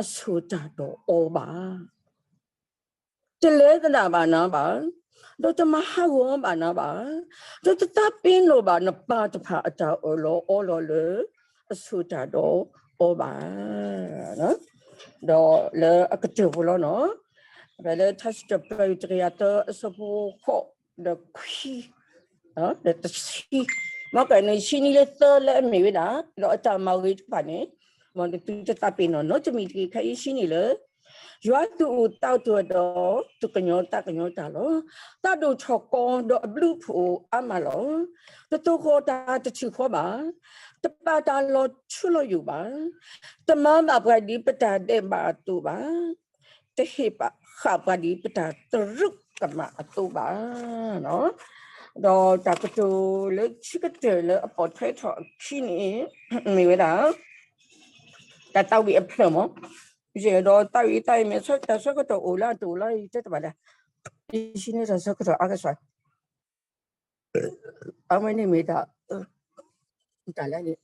အဆိၣ်တၢ်ဒီးအီၤဘၣ်. တလဲၤသဒၣ်ဘၣ်နၤဘၣ်, ဒီးတမၤဟးဂီၤဘၣ်နၤဘၣ်, ဒီးတသးပ့ၤနီၣ်ဘၣ်နပၢ်တဖၣ်အတၢ်အၢၣ်လီၤအီလီၤလၢအဆိၣ်တၢ်ဒီးအီၤဘၣ်. ဒီးလၢအကတၢၢ်ဖိလီၤနီၤ, ဖဲလၢထါစံးထီၣ်ပတြၢၤတကယၤသၢ အဆၢဖိဃိး ဒီးခွံ ဒီးတဆံ, မ်ကန့ၣ် ဆံနံၤလၢသၢလၢအမ့ၢ်ဝဲဒၣ် ဒီးအတၢ်မၤဂ့ၤတဖၣ်န့ၣ်, မ်နသုတသးပ့ၤနီၣ်နီတမံၤတဂ့ၤ. ခဲအံၤဆံန့ၣ်လၢ ယွၤသူၣ်အိၣ်သးအိၣ်ဒီး သူၣ်ကညီၤသးကညီၤတၢ်လီၤ. သးဒိၣ်ထီၣ်ကီဒီးအဘျုးဖှိၣ်အါမးလီၤ. တသိၣ်ဃီၤတၢ်တထံၣ်ဃီဘၣ်, တပာ်တၢ်လီၤထူလီၤယိာ်ဘၣ်, တမၤဘၣ်ပှၤဒ်ပတၢ်ဒဲးဘးအသိးဘၣ်, တဟ့ၣ်ဃာ်ပှၤဒ်ပတၢ်သရူးကမၣ်အသိးဘၣ်. ဒီးတၢ်ကတိၤလၢခံကတၢၢ်လၢအပိာ်ထွဲထီၣ်အခံန့ၣ် မ့ၢ်ဝဲဒၣ် တၢ်သးဝံၣ်အဖျၢၣ်မး, ယအဲၣ်ဒိးသးဝံၣ်သးအံၤမ့ၢ်တၢ်ဆၢကတီၢ်အိၣ်လၢအတအိၣ်လၢယတဲတဘၣ်ဒၣ်, ယဆံန့ၣ်တၢ်ဆၢကတီၢ်အါကစီၣ် အဝဲန့ၣ်မ့ၢ်တၢ် တၢ်လၢန့ၣ်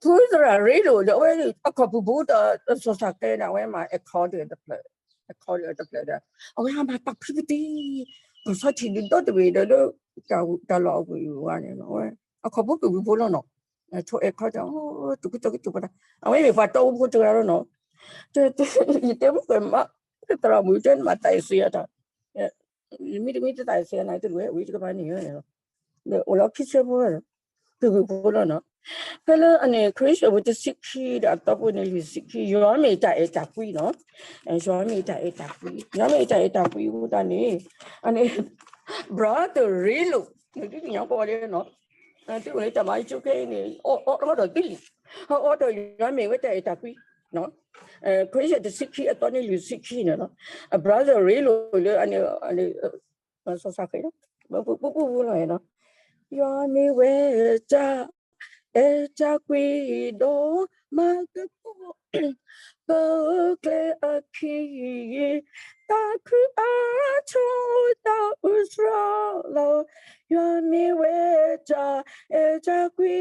ဖုသရၣ်ရ့လိာ်ဒီး အဝဲအခီၣ်ဖုၣ်ဖုၣ်ဒီး စီၤစၢ်ကဲဒီး အဝဲမၤအဲၣ်ခီဒီးတဖျၢၣ်, အဲၣ်ခီဒီးတဖျၢၣ်ဒီး အဝဲဟးမၤတၢ်ဖုကတံၢ်, ပှၤဆီထံၣ်ဒုးဒီတဘ့ၣ်ဒီး လၢတၢ်လီၢ်အဝဲန့ၣ် အခီၣ်ဖုၣ်ဖုၣ်ဖိလီၤနီၤ, ထိၣ်အဲၣ်ခီဒီး တူၢ်ကတီၢ်ကတီၢ်ပတၢ်, အဝဲမ့ၢ်ပှၤတီအိၣ်ဖိတဂၤလီၤနီၤ, ယတဲမုၢ်ကမး သရၣ်မုၣ်တဲနမၤတၢ်အ့ၣ်စ့အတၢ် မ့တမ့ၢ်တသးစဲနၤတဝဲ ဝံတကပၤန့ၣ် အိၣ်လီၤခံဆၢဖိ ဖုၣ်ဖုၣ်ဖိလီၤနီၤ, ဖဲလၢအန့ၣ် ခရံာ်အဝဲတဆံခံဒီးအသီဖိန့ၣ်လွံၢ်ဆံခံ ယွၤမ့ၢ်တၢ်အဲၣ်တၢ်ကွံနီၤ, ယွၤမ့ၢ်တၢ်အဲၣ်တၢ်ကွံ, ယွၤမ့ၢ်တၢ်အဲၣ်တၢ်ကွံအဃိသတးန့ၣ်, အန့ၣ် brother ရ့လိာ် နသုသ့ၣ်ညါကီးလၢနီၤ, သုအိၣ်လၢတၢ်မၤဆိခဲအံၤန့ၣ် အီၣ်ထီၣ်ဒိၣ်သုလံ, အီၣ်ထီၣ်ယွၤမ့ၢ်ဝဲတၢ်အဲၣ်တၢ်ကွံ ခရံာ်တဆံခံအသီန့ၣ်လွံၢ်ဆံခံန့ၣ်လီၤ, အ brother ရ့လိာ်လၢအန့ၣ် စီၤစၢ်ဃဲးလီၤ, ပူပူပူပူလီၤနီၤ, ယွၤမ့ၢ်ဝဲတၢ်အဲၣ်တၢ်ကွံဒီး မၤကပီၤ ပကျဲအခံ, တၢ်ခုအါထီၣ်တၢ်အုးစှၤလီၤ, ယွၤမ့ၢ်ဝဲတၢ်အဲၣ်တၢ်ကွံ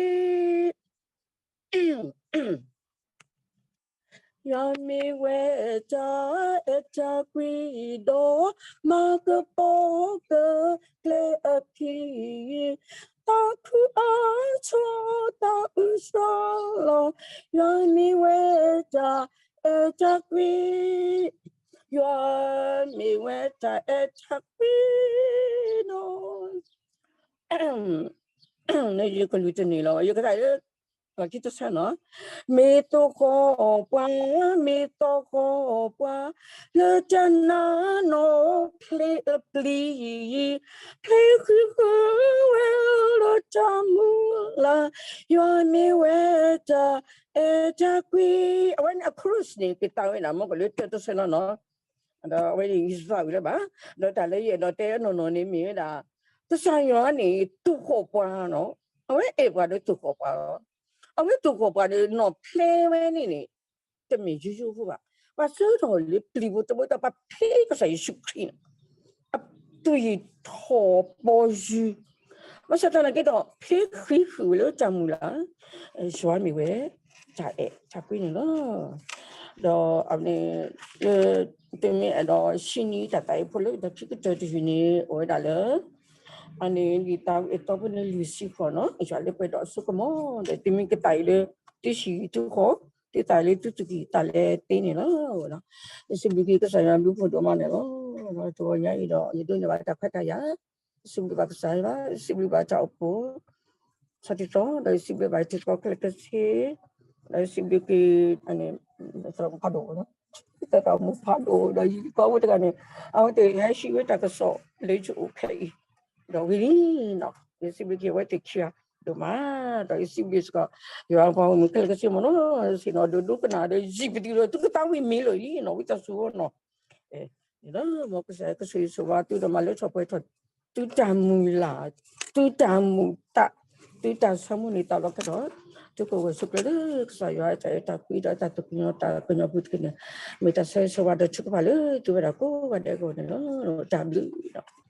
ယွၤမ့ၢ်ဝဲတၢ်အဲၣ်တၢ်ကွံဒီး မၤကပီၤကကျဲအခံ, တၢ်ခုအါထီၣ်တၢ်အုးစှၤလီၤ, ယွၤမ့ၢ်ဝဲတၢ်အဲၣ်တၢ်ကွံ, ယွၤမ့ၢ်ဝဲတၢ်အဲၣ်တၢ်ကွံနီၤ ယကလုၢ်တန့ၢ်လီၤ ယကသးလၢ ခံတဆၢနီၤ, မ့ၢ်သိၣ်ဃီၤပှၤ, မ့ၢ်သိၣ်ဃီၤပှၤ, လၢတၢ်နးနီၢ်ဖျ့အပျံၤ, ဖျ့ဃုာ်ဃုာ်ဝဲလၢတၢ်မုၢ်လၢ်, ယွၤမ့ၢ်ဝဲတၢ်အဲၣ်တၢ်ကွံ, အဝဲန့ၣ်အ chorus န့ၣ် ကသးဝဲဒၣ်မ့ၢ်ကလၢတၢတဆၢနီၤနီၤ ဒီးအဝဲန့ၣ်ယသးဝံၤလၢၤဘၣ်, ဒီးတၢ်လၢယအဲၣ်ဒိးတဲအနီၢ်နီၢ်န့ၣ်မ့ၢ်ဝဲဒၣ် ကစၢ်ယွၤန့ၣ် သိၣ်ဃီၤပှၤနီၤ, အဝဲအဲၣ်ပှၤဒီးသိၣ်ဃီၤပှၤလီၤ, အဝဲသိၣ်ဃီၤပှၤဒီးနီၢ်ဖျ့ဝဲန့ၣ်န့ၣ် တမ့ၢ်ယိယိဖိဘၣ်, ပှၤဆှၢထီၣ်လၢပျံၤဖိတဘိဒီးပှၤဖျ့ကစၢ်ယ့ၣ်ၡူးခရံာ်န့ၣ်, အသွံၣ်ထီၣ်ပီယုၢ် ဘၣ်ဆၣ်သနာ်က့ဒီး ဖဲဃံးဃုာ်ဝဲလၢတၢ်မုၢ်လၢ် ယွၤမ့ၢ်ဝဲ တၢ်အဲၣ်တၢ်ကွံန့ၣ်လီၤ. ဒီးအန့ၣ် လၢ တမ့ၢ်အဲၣ်ဒိးဟံးန့ၢ်တၢ်သးအံၤဖိလၢ တၢ်ခံကတၢၢ်တယုၢ်န့ၣ် အိၣ်ဝဲဒၣ်လၢ အန့ၣ် လံာ်သးဝံၣ်အသီဖိန့ၣ် လွံၢ်ဆံဃိးနီၤ, ယွၤလၢပှဲၤဒီးအစိကမီၤ ဒီးတမ့ၢ်ကသးအံၤလၢ သုဟံၣ်သုဃီ, သုသးလၢသုသူၣ်ကံၢ်သးလဲသ့န့ၣ်လီၤ. ယစံးဘျုးက့ၤကစၢ်ယွၤဘျုးဖှိၣ်ဒိၣ်မးန့ၣ်လီၤ. တဂီၤညါအံၤဒီး ယဒိးန့ၢ်ဘၣ်တၢ်ခွဲးတၢ်ယာ်, စံးဘျုးဘၣ်ကစၢ်ယွၤ, စံးဘျုးဘၣ်တၢ်အိၣ်ဖှိၣ် ဆီတံၢ်သီ, ဒီးယစံးဘျုးဘၣ်ထံကီၢ်ခဲလၢာ်ခဲဆ့, ဒီးယစံးဘျုးက့ၤ ဖးဒိၣ်, သရၣ်မုၣ်ဖးဒိၣ်, ဒီးယကီၢ်ဖိတဂၤန့ၣ် အဝဲသ့ၣ်ဟဲဟံးဝဲတၢ်ကစီၣ်လၢယအိၣ်ခဲအံၤ, ဒီးဝံၤလံနီၤ, ယစံးဘျုးက့ၤအဝဲသ့ၣ်ခံဂၤဒိၣ်မး, ဒီးယစံးဘျုးစ့ၢ်ကီး ယွၤပှၤဂီၢ်မုၢ်ခဲလၢာ်ခဲဆ့မ့ၢ်နီၤ, ဆ့ၣ်နီၤဒိးဒိကနၣ်ဒီးယံာ်ပသံးဒီး သုကသးဝံၣ်မ့ၢ်လီၤလံနီၤ, ဝံသးစူၤနီၤ ဒီးမ်ကစၢ်ယွၤကဆိၣ်ဂ့ၤဆိၣ်ဝါသုဒီးမၤလၢထီၣ်ပှဲၤထီၣ် သုတၢ်မုၢ်လၢ်, သုတၢ်မုာ်သး, သုတၢ်ဆိကမိၣ်န့ၢ်သးလီၤခဲဒီး သုကဝဲၢ်ဆိးကျၢၤလၢကစၢ်ယွၤအတၢ်အဲၣ်တၢ်ကွံဒီးတၢ်သးကညီၤတၢ်ကညီၤပူၤတက့ၢ်န့ၣ်, မ့ၢ်တၢ်ဆိၣ်ဂ့ၤဆိၣ်ဝါဒီးထုကဖၣ်လၢသုဝဲဒၣ်ကိးဂၤဒဲးအဂီၢ်န့ၣ်လီၤ. တၢ်ဘျုး